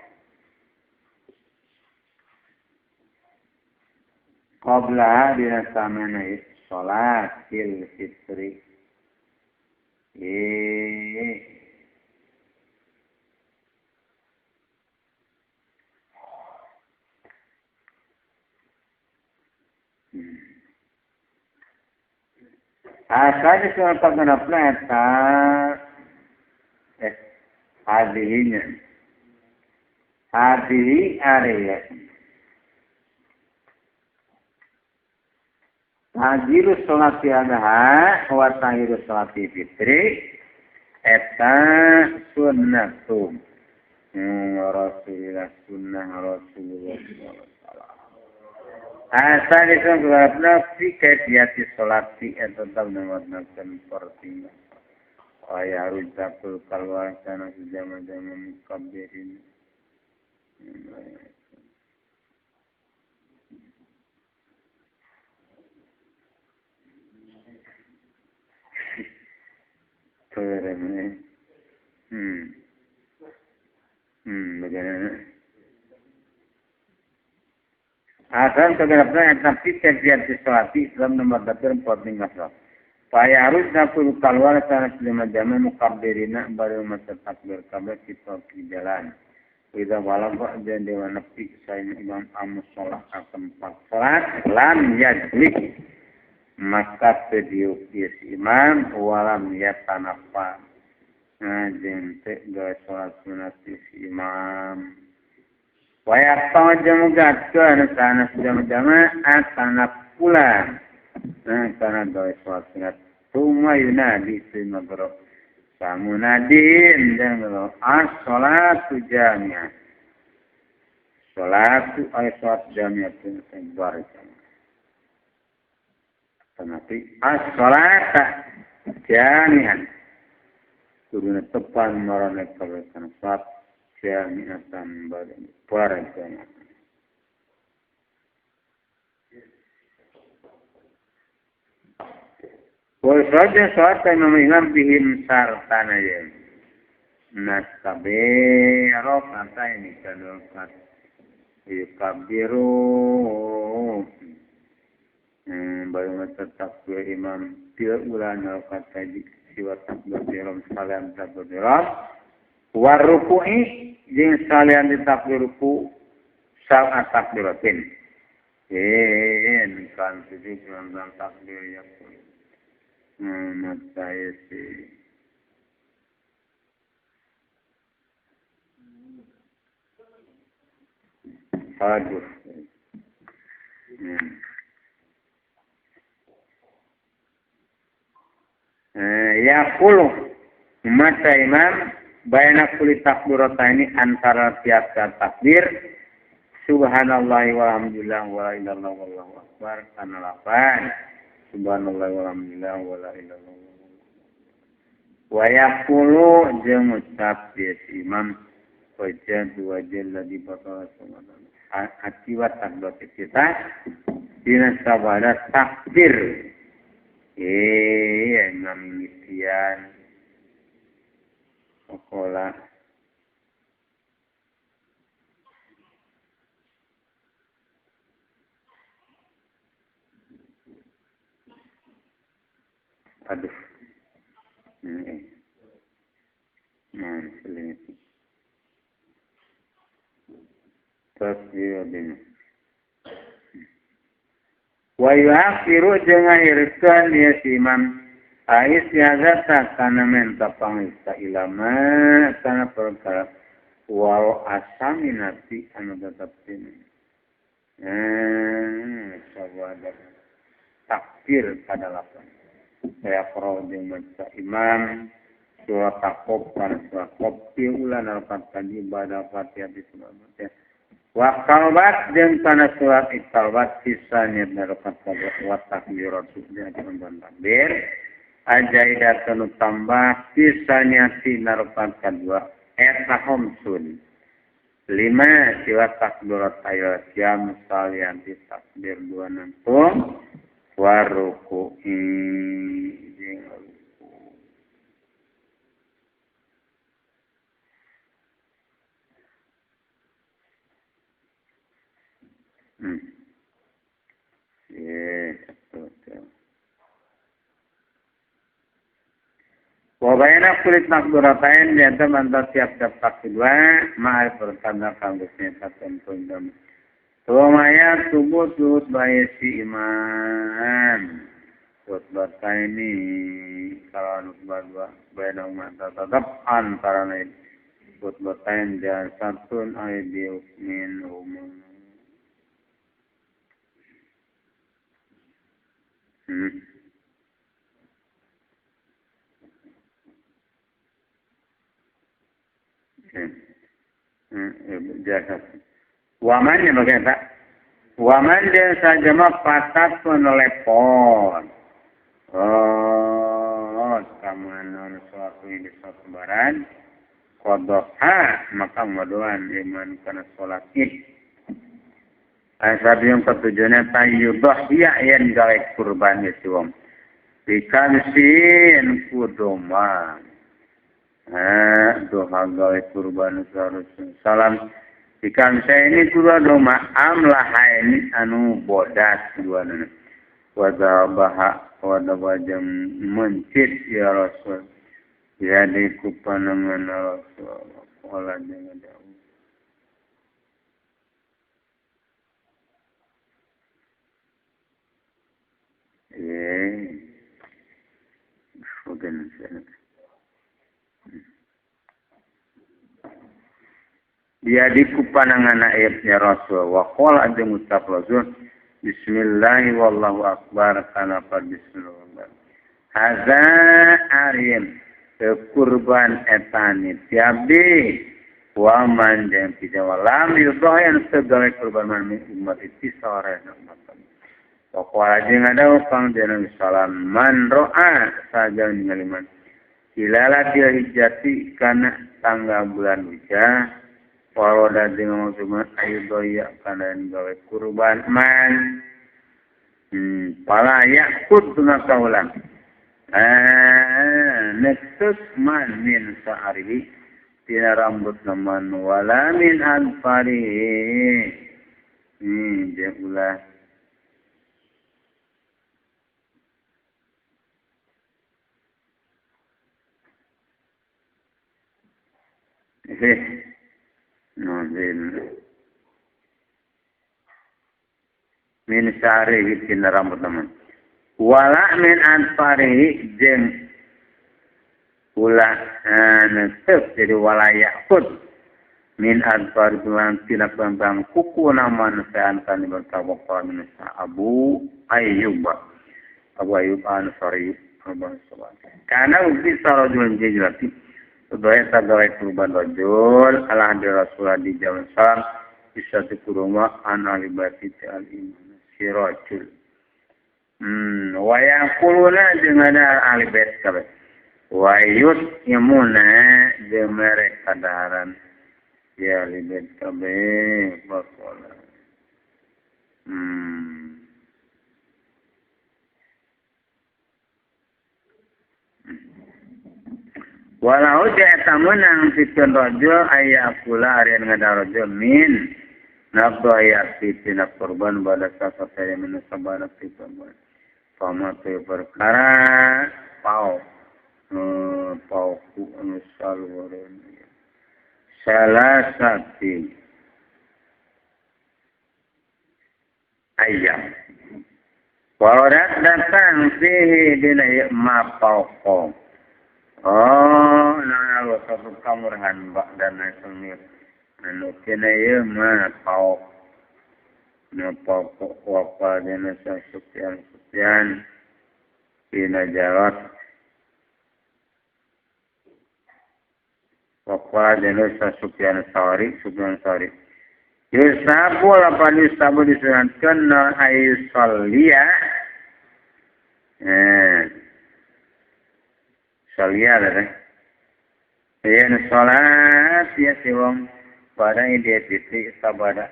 qabla dina samana salatil fitri Asal surat genepna eta hadihinya hadihi area tajiru sholat adha wa tahiru sholat fitri eta sunnatum Rasulullah sunnah Rasulullah sallallahu alaihi wasallam. Asal itu genepna fi kaifiyati sholati eta tetap nawarnakeun pertingkah kaya rujakul kalwar kana sejama-jama mukabbirin. Bagaimana? Asal kegenapna eta fi kaifiyati sholati dalam nomor daftar 4 Paya harus naku keluar sana lima jama mukabbirina baru masa takbir kabeh kita di jalan. Ida walaba jeung dewa nepi saena imam amus sholat ka tempat salat lam yajlis maka teu diuk ieu si imam walam yatanaffa jeung teu gawe salat sunat si imam wa yaqta jeung mugatkeun sanes jama-jama atanafula kana gawe salat sunat tuma yunadi sinagro samunadin jeung as-salatu jami'ah salatu ay salat jami'ah teh bar tetapi as-salata jami'an kuduna tepan marane kabeh kana salat jami'atan bar jami'ah Wal saja salat imam bihim sartana ye nastabe rakaat ini kadulkat yukabiru baru takbir imam tiga ulan rakaat tadi siwa takbir ihram salian takbir ihram war ruku'i jeung salian di takbir ruku sab'a takbiratin kan tujuh bulan takbir ya matayasi aduh yaqulu mata imam baina kulli takbirataini antara tiap takbir subhanallahi walhamdulillah wa la ilaha illallah wallahu akbar kana lapan subhanallah walhamdulillah wa la ilaha illallah wa yaqulu jeung ngucap si imam wajah wajah ladzi batala akibat takbir kita dina sabada takbir imam misian sekolah aduh nah ini tasbih wa yuakhiru jeung ngahirkeun ieu si imam ais yazata kana menta pangista ilama kana perkara wal asaminati anu tetep ini sawada takbir pada lapan saya pro jeung maca imam surat Qaf kana surat Qaf ulan rakaat tadi pada Fatihah bismillah wa qalbat jeung kana surat Iqtalbat sisanya rakaat wa takbiratu jeung takbir ajaidatun tambah sisanya tina rakaat kadua eta khamsun lima siwa takbirat ayat jam salian di takbir dua nangtung wa ruku'i jeung ruku wa baina kulli takbiratain di antara tiap-tiap takbir dua ma'al pertanda kanggo satu dam Tumaya subuh suhut bae si imam khutbah ini kalau khutbah dua baina mata tetap antara lain khutbah tain dan satun ay min umum jasa waman ya bagian tak waman dia saja mah patat penelepon oh kamu suatu ini suatu baran kodoha maka madoan iman karena sholat id asab yang ketujuhnya tayyudah ya yang gawe kurban ya si wong dikansin kudoma doha gawe kurban salam ikan saya ini dua doma amlahaini anu bodas dua nana wadabaha wadabajam mencit ya Rasul jadi kupanangan Rasul wala jangan jauh Eh fogen dia dikupanangan ayatnya Rasul wa qala jeung ucap Rasul bismillah wallahu akbar kana bismillah hadza arim kurban etani tiabdi wa man jeung tidak walam yudahin segala kurban man umat itu sore umat wa qala jeung ada kang dina salam man ro'a saja ningali man hilalatil hijjati kana tanggal bulan hijjah waroda jeung maksudna ayu doya kana gawe kurban man pala yakut tuna kaulang nexus man min sa'rihi tina rambut man wala min anfarihi jeung ulah min sa'rihi tina rambut man wala min anfarihi jeung ulah nesep jadi wala yakut min anfar bulan tina bambang kuku naman sean kan bertawakal min Abu Ayyub Ansari karena bukti sarojul jejlati sedaya tagawe kurban rajul ala di Rasulullah di jalan salam bisa dikuruma an alibati al iman sirajul wa yaquluna jeung ahli bait kabeh wa yut yamuna jeung mere kadaharan ya ahli bait kabeh bakola walau eta meunang pikeun rajul aya pula arian ngadar rajul min nabdu aya tina kurban bada sasataya minasabana pikeun pama teu perkara pao pao ku anu salureun salasati ayam warat datang fihi dina ma pao oh nah lo satu kamurhan bak dan sengit anu kena ieu mah pao na pao wapa dina Sufyan dina Jarat wapa dina Sufyan Sauri yusabu lapan yusabu disunatkeun na ayu salliya salia deh. Yen salat ya si wong pada ide fitri sabada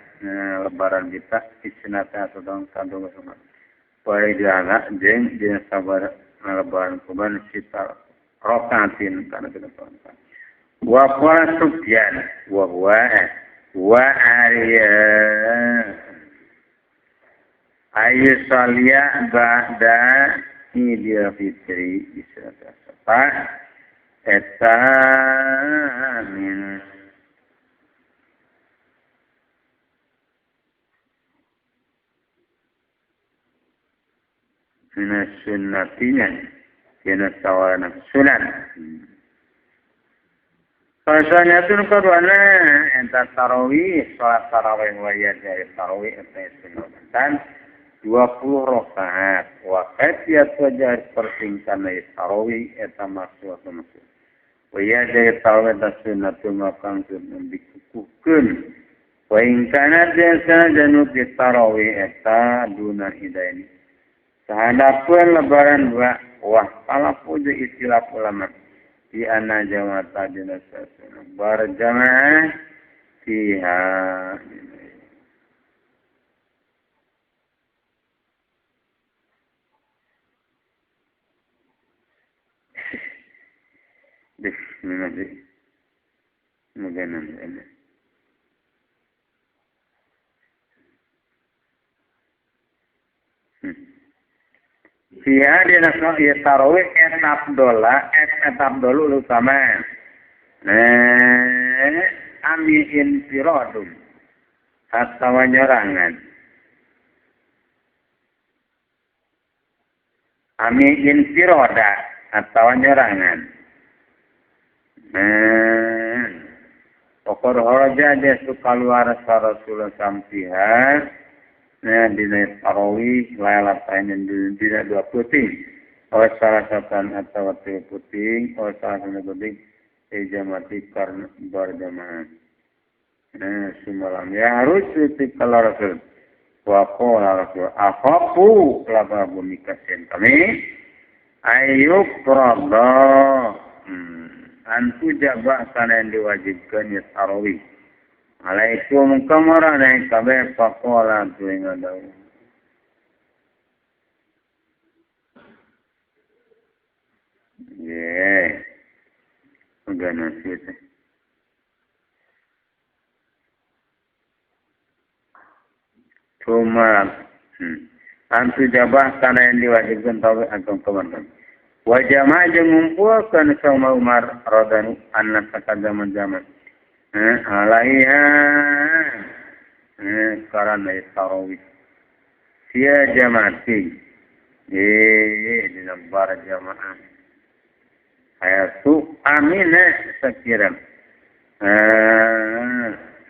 lebaran kita isnata atau kandung sama. Pada ide jeung dina sabada lebaran kurban sita rokaatin kana kita tonton. Wa qala Sufyan wa huwa wa ariya ayu salia ba'da idil fitri isnata pak eta min sunnatinya dina sawarana sunat Fasanatun kaduana enta tarawih salat tarawih waya dari tarawih eta sunatan 20 rakaat wa kaifiyat wajah pertingkana tarawih eta masuk atau masuk waya dari tarawih eta sunatun makang sunat dikukuhkeun wa in kana biasa janut di tarawih eta duna idaini sahadapeun lebaran dua wah talafu jeung istilah ulama di anna jamaah dina sasana barjamaah fiha Bismillah. Maganan. Fiha dina ya tarawih etap dola etap dolu utama. Ami infiradum atawa nyorangan. Ami infiroda atau nyorangan. Pokor horoja dia suka luar Rasulullah sampihan. Nah, dina tarawih lailatain dina dua puting. Oleh salah satu atau tiga puting, oleh salah satu puting ijamati karena berjamaah. Nah, semalam ya harus itu kalau Rasul. Wa qala Rasul akhafu laba bumi kasen kami ayub radha antu jabah kana yang diwajibkan ya tarawih. Alaikum kamarana kabe faqala tuinga daw. Ye. Gana sih. Cuma antu jabah kana yang diwajibkan tarawih antum kamarana. Wa jamaah jeung ngumpulkeun sama Umar radhiyallahu anhu sakajaman-jaman. Alaiha karena tarawih sia jamaati di lembar jamaah ayatu amina sekira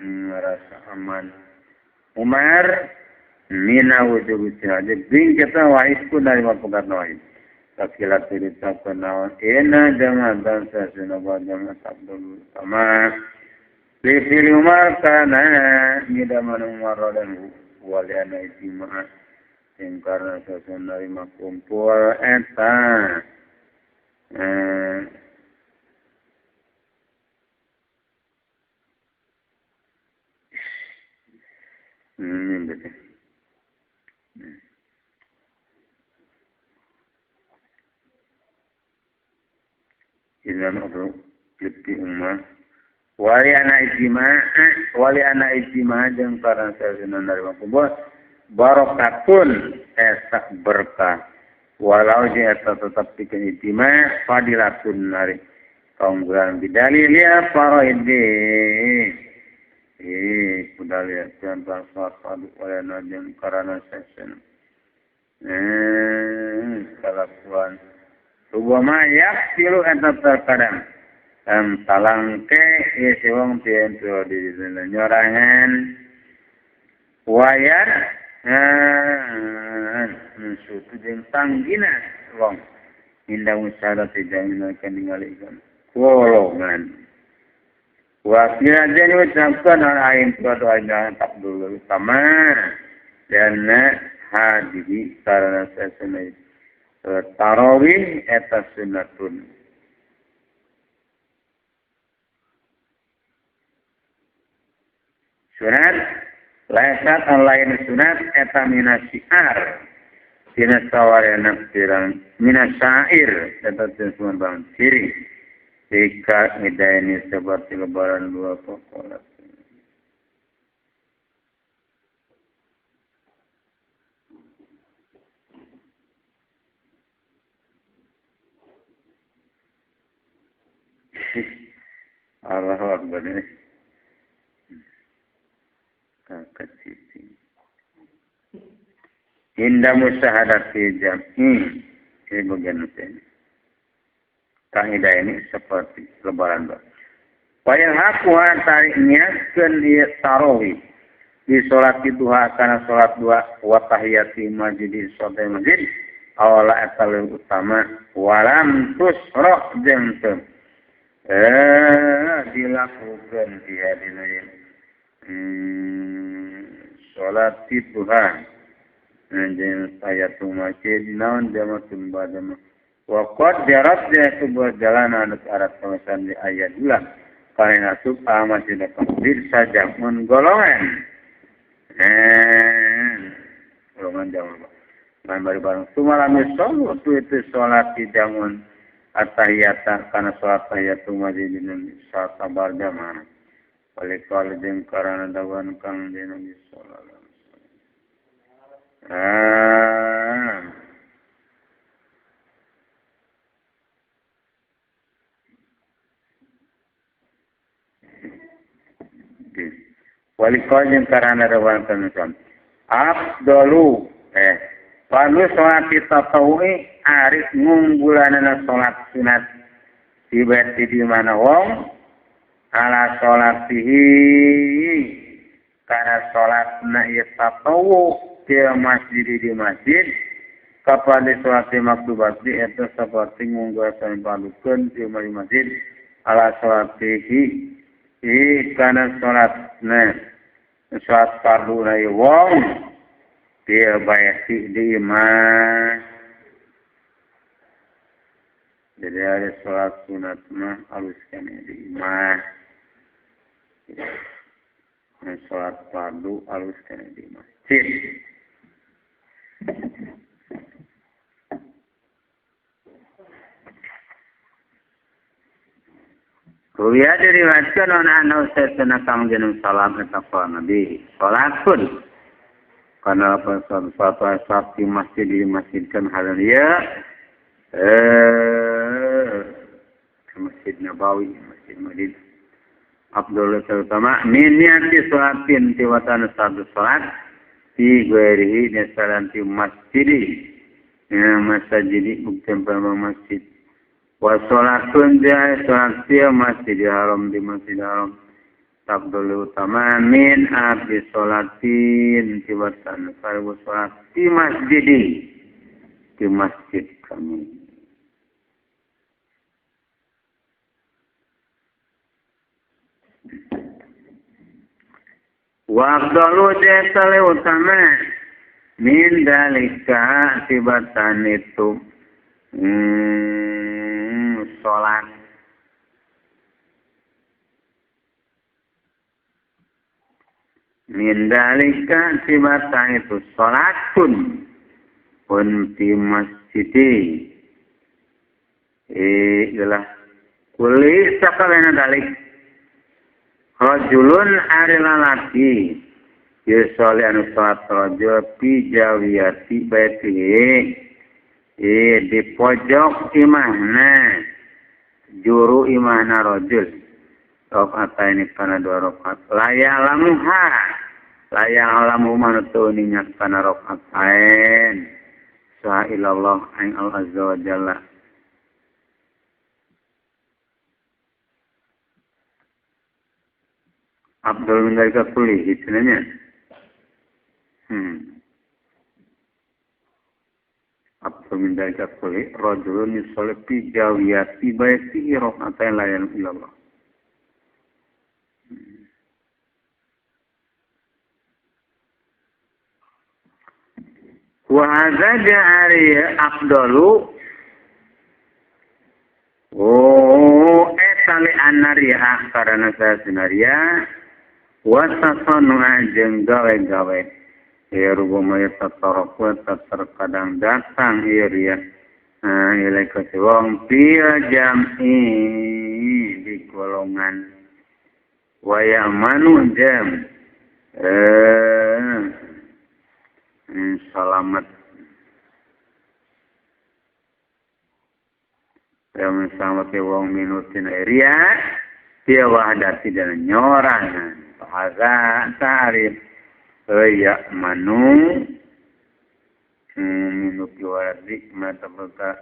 merasa aman Umar mina wujud saja bin kita waisku dari mapukat wais takilat cerita kenawan ena jamaah dan sasuna jamaah abdul sama Lifil Umar kana ngidaman Umar dan waliana ijtima yang karena sasuna lima kumpul eta betul. Ilan obro lipi Umar wali anak ijtima jeung karena sasuna narima kumpul barokatun eta berkah walau jeung eta tetap pikeun ijtima fadilatun nari kaunggulan bidalil ya faraidi kudalil tentang salat wali anak jeung karena sasuna kalakuan rubama yaksilu eta terkadang talangke isi wong tien tu di nyorangan wayar sutu jeung tanggina wong indah usaha tidak ningali golongan wakil jadi ucapkan orang lain tu aja tak dulu sama dan hadihi karena sesunai tarawih eta sunatun sunat laisat lain sunat eta minasyiar tina sawarena pirang minasair eta teu bang ciri jika ngidaini seperti lebaran dua pokolat Allahu Akbar ini kakak Indah musyahadati jam'i ini bagian ini. Kaidah ini seperti lebaran dua. Wayang hakuha tarik niatkeun ieu tarawih di salat duha kana salat dua wa tahiyati masjid salat masjid awala eta leuwih utama walam tusra jeung teu dilakukeun dia dina salat duha jeung tahiyatul masjid naon jamaah badama wa qad jarat dia sebuah jalan anu arah kawasan di ayat dua karena sub masjid takbir saja mun golongan golongan jamaah man bareng sumalam salat itu salat di jamun atahiyata kana salat tahiyatul masjid dina sabar jamaah oleh kal jeung karana dawan kang dina sallallahu alaihi wasallam. Wali kal jeung karana dawan kang afdalu Fardu salat tatawwu'i ari ngunggulanana salat sunat dibati di mana wong ala salatihi kana salatna ieu tatawwu di masjid di masjid kepada salat maktubat eta saperti ngunggulasan padukeun di masjid ala salatihi kana salatna salat fardu na ieu wong dia bayati di imah. Jadi ada salat sunat mah alus kene di imah. Salat fardu alus kene di masjid. Ruya diriwayatkan on anau satana kang jeneng salam eta Nabi. Salat pun karena apa saat di masjid di masjidkan hal dia Masjid Nabawi, Masjid Madinah. Abdullah terutama min niati salatin tiwatan satu salat fi ghairihi nasalanti masjidi ya masjidi bukan masjid wa salatun ja salat di Masjid Haram di Masjid Haram. Abdul utama min abdi salatin tiwatan sarbu salat di masjidi di masjid kami. Wa afdalu jatale utama min dalika tibatan itu salat min dalika tibatan itu salat pun di masjid ialah kuli sakalena dalik rajulun ari lalaki yusoli anu salat rajul fi jawiyati baitihi di pojok imahna juru imahna rajul rakaat ini kana dua rakaat layalamuha layalamu manutu niat kana rakaatain sa ilallah ang al azza wa jalla. Abdul min dalika kulli istilahnya. Abdul min dalika kulli rajulun yusalli fi jawiyati baitihi raka'atan la ilaha illallah. Wa hadza ja'ari afdalu oh etali anariya karena saya sinaria wasasanu jeung gawe-gawe ya rubama tataraqu terkadang datang ieu ria ilaika wong pil jam'i di golongan waya manu jam salamat yang selamat wong minutin ria dia wahdati dan nyorangan haza tarif ya manu minuti wardik mata berka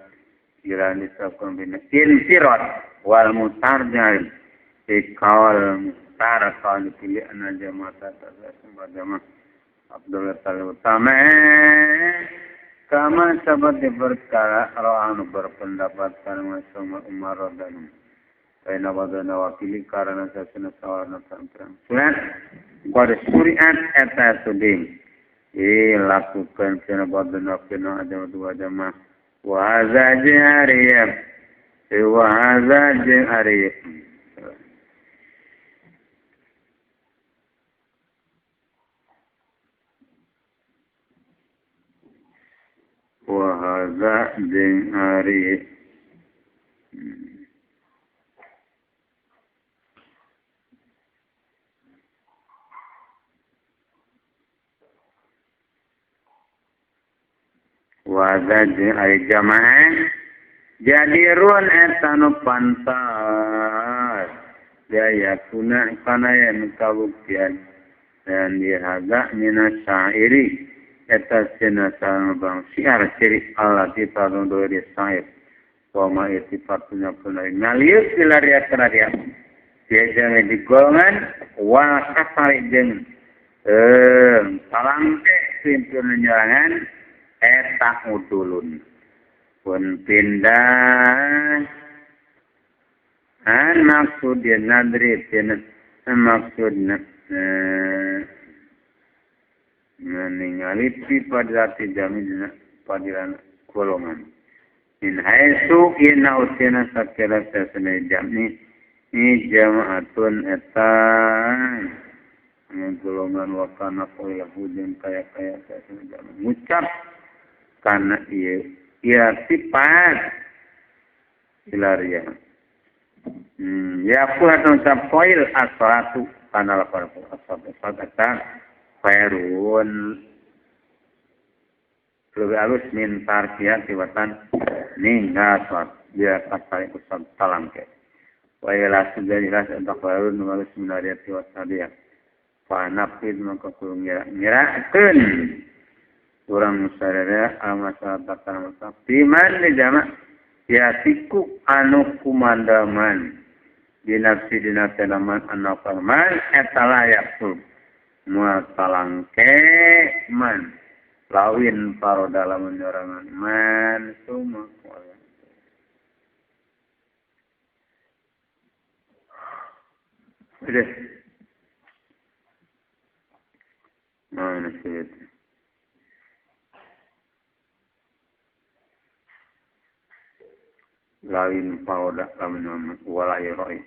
kirani sakon bina infirat wal mutarjal ikawal mutar kalau dipilih anak jamaah tak jamaah Abdullah Utama kama seperti perkara roh berpendapat karena semua Umar dan Baina wadana wakili karena sasana sawarna perang. Surat qad suriat eta suding. Lakukan kena wadana kena ada dua jamaah. Wa hadza jariyah. Wa hadza jariyah. Wa hadza jariyah. Wa jeung ari jamaah jadirun eta nu pantas daya kuna kana yen kabuktian dan dihaga mina syairi Eta sena sareng bang siar ciri Allah di tadung doi sahib wa ma itifatnya puna ngalius dilaria kana dia dia di golongan wa kasari jeung salangke pintun nyorangan eta udulun pun pindah an maksud dia nadri maksudna meninggali pada jami padiran golongan in haisu inna utina sakira sasana jami ni jamaatun eta golongan wakana qailahu jeung kaya-kaya sasana jami ngucap kana ieu ieu sifat hilaria ya pula ngucap qail as-salatu kana lapar as-salatu eta khairun lebih halus min tarkian tiwatan ninggal salat dia kasari usab talangke wa ila sudah jelas untuk khairun halus min ariyati wa sadiyah fa nafid maka kudu ngirakeun urang sararea al-masalah takana masalah biman di jama ya siku anu kumandaman dinafsi dinafsi anu farman eta layak mual talangke man lawin paro dalam menyorangan man suma kuala udah mana sih lawin paro dalam wala iroi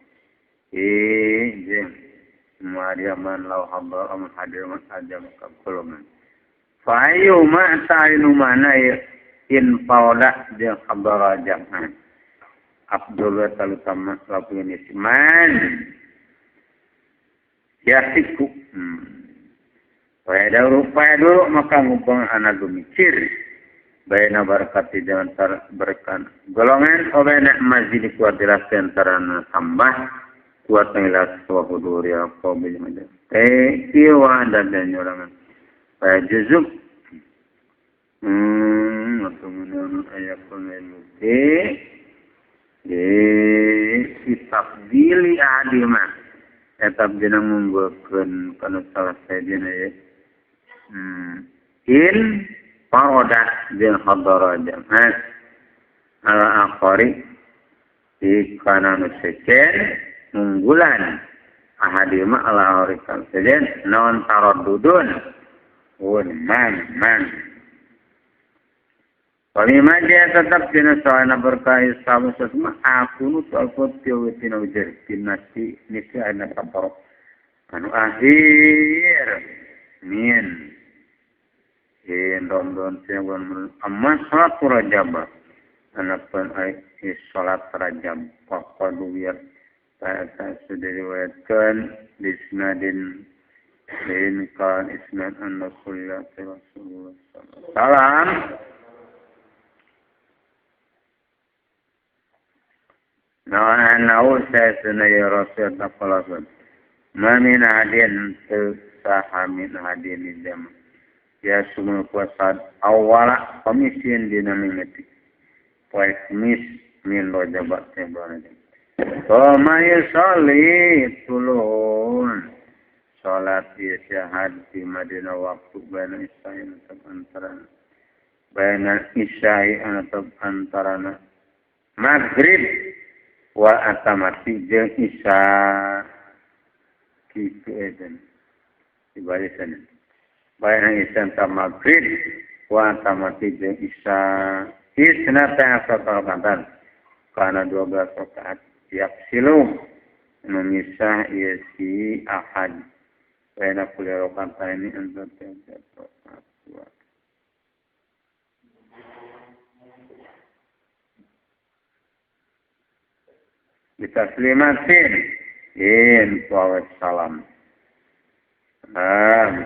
jeung Maria man lau habar amun hadir man aja maka golongan. Fayu ma ta'inu mana in pauda jeung habar jam'an. Abdul talutama lapuin isman. Yasiku. Paya dulu maka ngupang anak mikir. Baina barakati jangan berkan golongan obena mazid kuat dirasa antara tambah kuat ngilas wa hudur ya qabil majid eh iwa dan nyorangan pa juzuk atau menurut ayat de kitab dili adima etap dina ngunggulkeun kana salah sajena ya in paroda jeung hadara jam'at ala akhari di kana nu sejen unggulan ahadima ala harikan sejen non taraddudun un man man walima dia tetap dina soalna berkah Islam sesma aku nu alfot tiwitina ujar dinasti nisi ana kaparo anu akhir min in rondon siawan amma salat rajab anapan ai salat rajab faqadu ya Ta'ata sudah diriwayatkan disnadin lain kan isnad an Rasulullah sallallahu alaihi wasallam. Nah, nau saya sunai Rasul taqalasun. Ma min hadin saha min hadin jam. Ya sumul kuasa awala komisin dinamimiti. Poe mis min rojabat tembaran. Koma yusolli tulun salat syahad di Madinah waktu baina isya'i atau antara baina isya'i atau antara maghrib wa atamati jeung isya kitu edan di barisan baina isya ta maghrib wa atamati jeung isya isnata asal karena 12 rakaat tiap silum memisah ia si ahad Baina kulli raka'ataini antara tiap rakaat dua. Bitaslimatin in salam.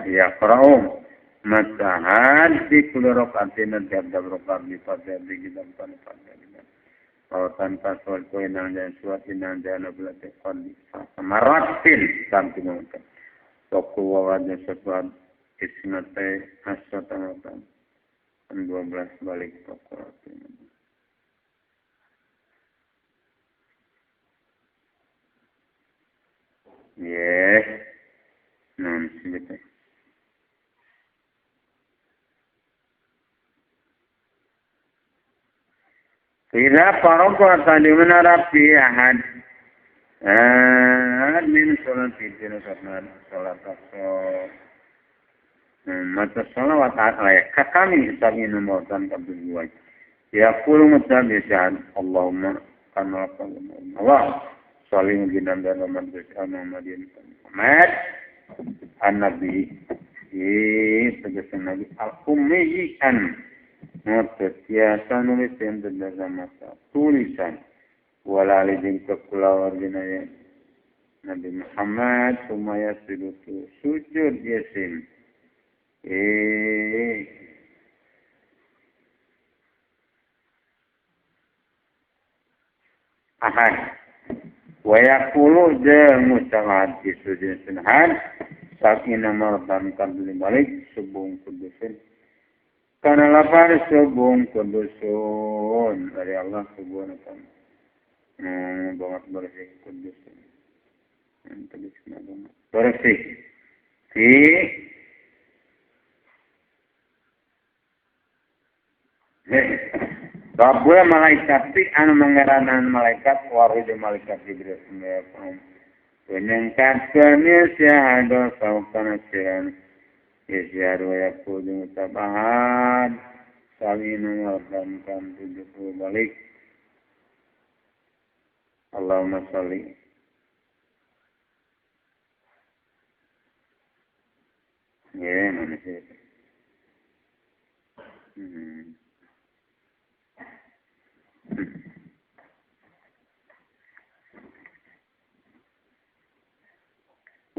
Yaqra'u matahan di kulli raka'atin tiap rakaat di fatihah di kitab fatihah. Kalau tanpa soal inang dan suat inang dan belati qadi samaratin sampai mungkin. Waktu wawadnya sesuatu Isnate asyatamatan 12 balik pokok. Ye, non sih. Ida faraqo tadi menarapi ahad. Min sholat itu sholat asar. Mata sholawat ayat kami kami nomorkan kedua. Ya qulu mutabisan Allahumma kama Allah saling jinan dan Muhammadin Muhammad an-nabi tegas nabi al-ummi an mutatiasa nulis yang masa tulisan wala lijin kekulawargina ya Nabi Muhammad sumaya sujudu sujud yasin ahad wa yaqulu jeung mucangad sujud sunhan sakina mardan kabli balik subung kudusun kana lapar subung kudusun dari Allah subhanahu wa ta'ala banget bersih kudusun bersih si Rabbul malaikat ti anu mangeranan malaikat waru jeung malaikat Jibril penyengkatkeun syahada saukana siran isyar wa yaqulu mutabahan salinu wardan kan 70 balik Allahumma sholli ya mana sih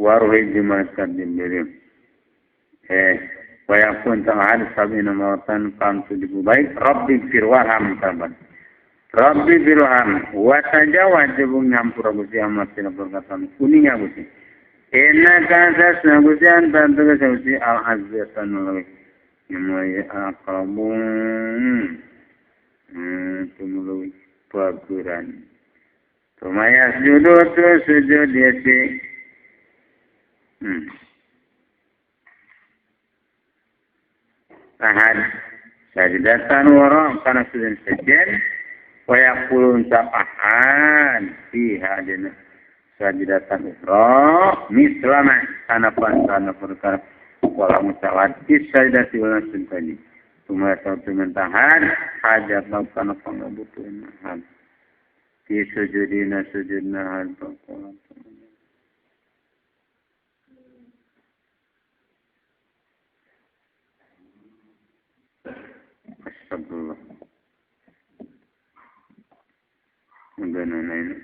waruhi malaikat Jibril wa yakun ta'ala sabina maratan kam tujuh baik rabbi firwarham kaban rabbi firwarham wa tajawaz jeung nyampura Gusti Allah tina perkataan kuninga Gusti innaka sasna Gusti anta Gusti al aziz anu leuwih aqrabun tumuluy paguran tumaya sujudu sujud yasi ahad sajdatan wara kana sujud sajad wa yaqulun ahad fiha dina sajdatan ukhra mislama kana kana perkara wala mutawat sajdati wala sujud tumaya satu mentahan hajat kana pangabutuhan had fi sujudina sujudna had Astagfirullah. Ini.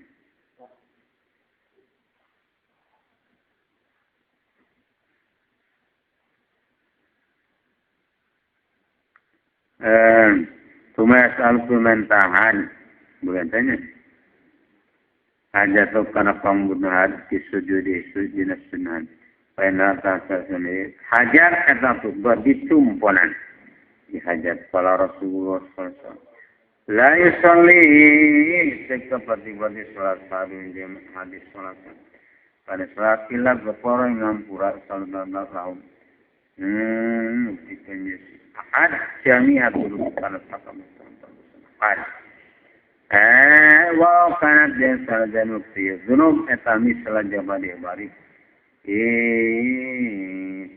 Cuma soal pementahan, bukan tanya. Hajat kana pembunuhan disujudi sujudna sunan. Paena tasasani hajar eta tu ditumponan. Dihajat pala Rasulullah sallallahu alaihi wasallam. La yusalli sekapati-pati salat sabi jeung hadis salat. Pada salat illa ghafara ngampura sallallahu alaihi wasallam. Ahad jami'atul kana sakam ahad. Wa kanat dan sarjanu fi dzunub eta misla jabal bari.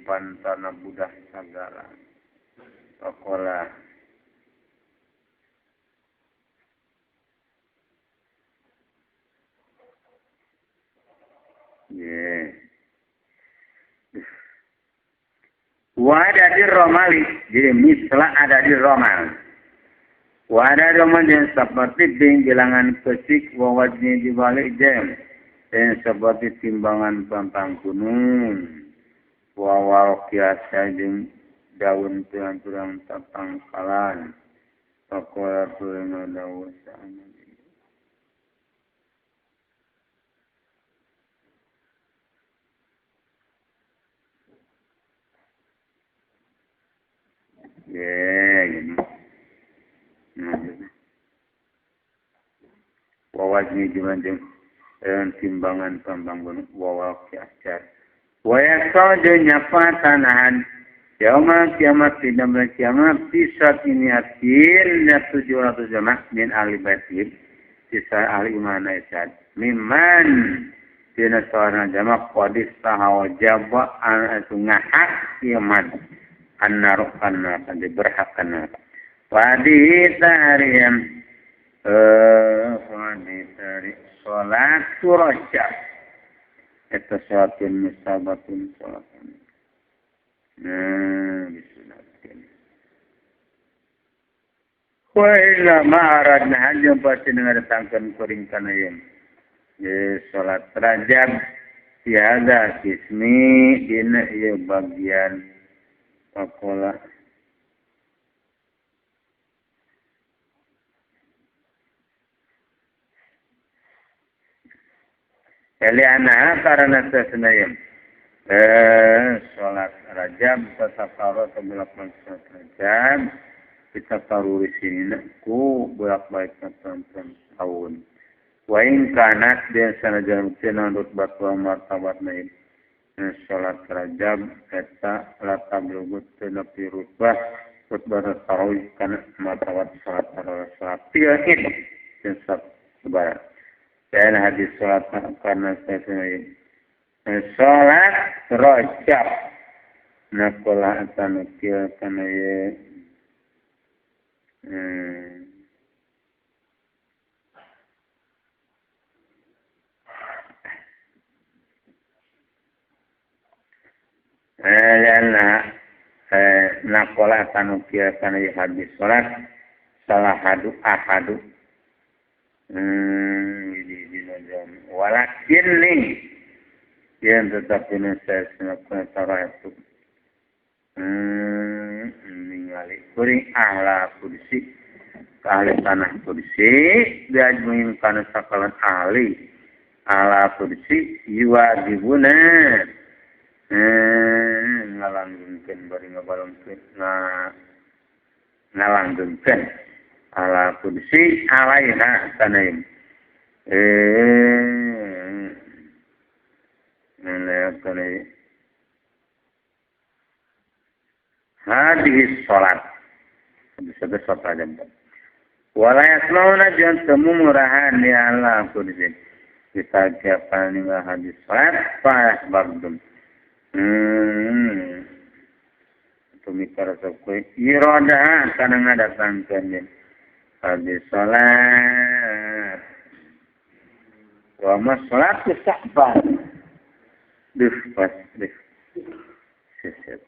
Pantana budah sagala. Pakola yeah. Wa ada di Romali, jadi misla ada di Romal. Wa ada Romal yang seperti bilangan kecik wa wajni dibalik jam dan seperti timbangan pampang gunung. Wa warokiasa jeung daun pirang-pirang tapangkalan. Pakola tulungan daun sa'ana. Ya gitu. Nah, wawazni jeung timbangan pambanggun wawaqi acar wa yasau nyapa tanahan yauma kiamat tidak kiamat pisat ini atil 700 jamaah min ahli baitin sisa ahli iman isad mimman dina sawarna jamaah qadis sahawajaba an ngahak iman annaru annar berhak annar wadi tariyam wadi tari salat rajab eta salatun musabatun salatun nah disunatkeun wa illa ma aradna hajjum pasti ngadatangkeun kuring kana ieu ye salat rajab tiada kismi dina ieu bagian pakola Eliana karena sesenayam salat rajab tasakaro bolak-balik salat rajab kita taruri sini ku bolak-balik tahun wa in kanat dan sanajan cenah rutbah wa martabat lain salat rajab eta la tablugut nepi rutbah rutbah tarawih kana martabat salat tarawih salat tiga id dan lebaran. Dan hadis salat karena saya salat rajab nakola tanukil kana ye nakola tanukil kana ye hadis salat salah hadu ahadu walakin nih yang tetapi saya senang cara itu ningali kuring ahla kursi ahli tanah kursi diajmuin kana sakalan ahli ahla kursi yuwajibuna ngalanggengkeun bari ngabalongkeun ngalanggengkeun ahla kursi alaiha kana hadis salat bisa besok aja wala yasmauna jeung teu murahan ya Allah kursi kita siapa ninggal hadis salat fa bardum tumikar sok irada kana ngadatangkeun hadis salat wa masalatu sa'ban dih pas dih seset.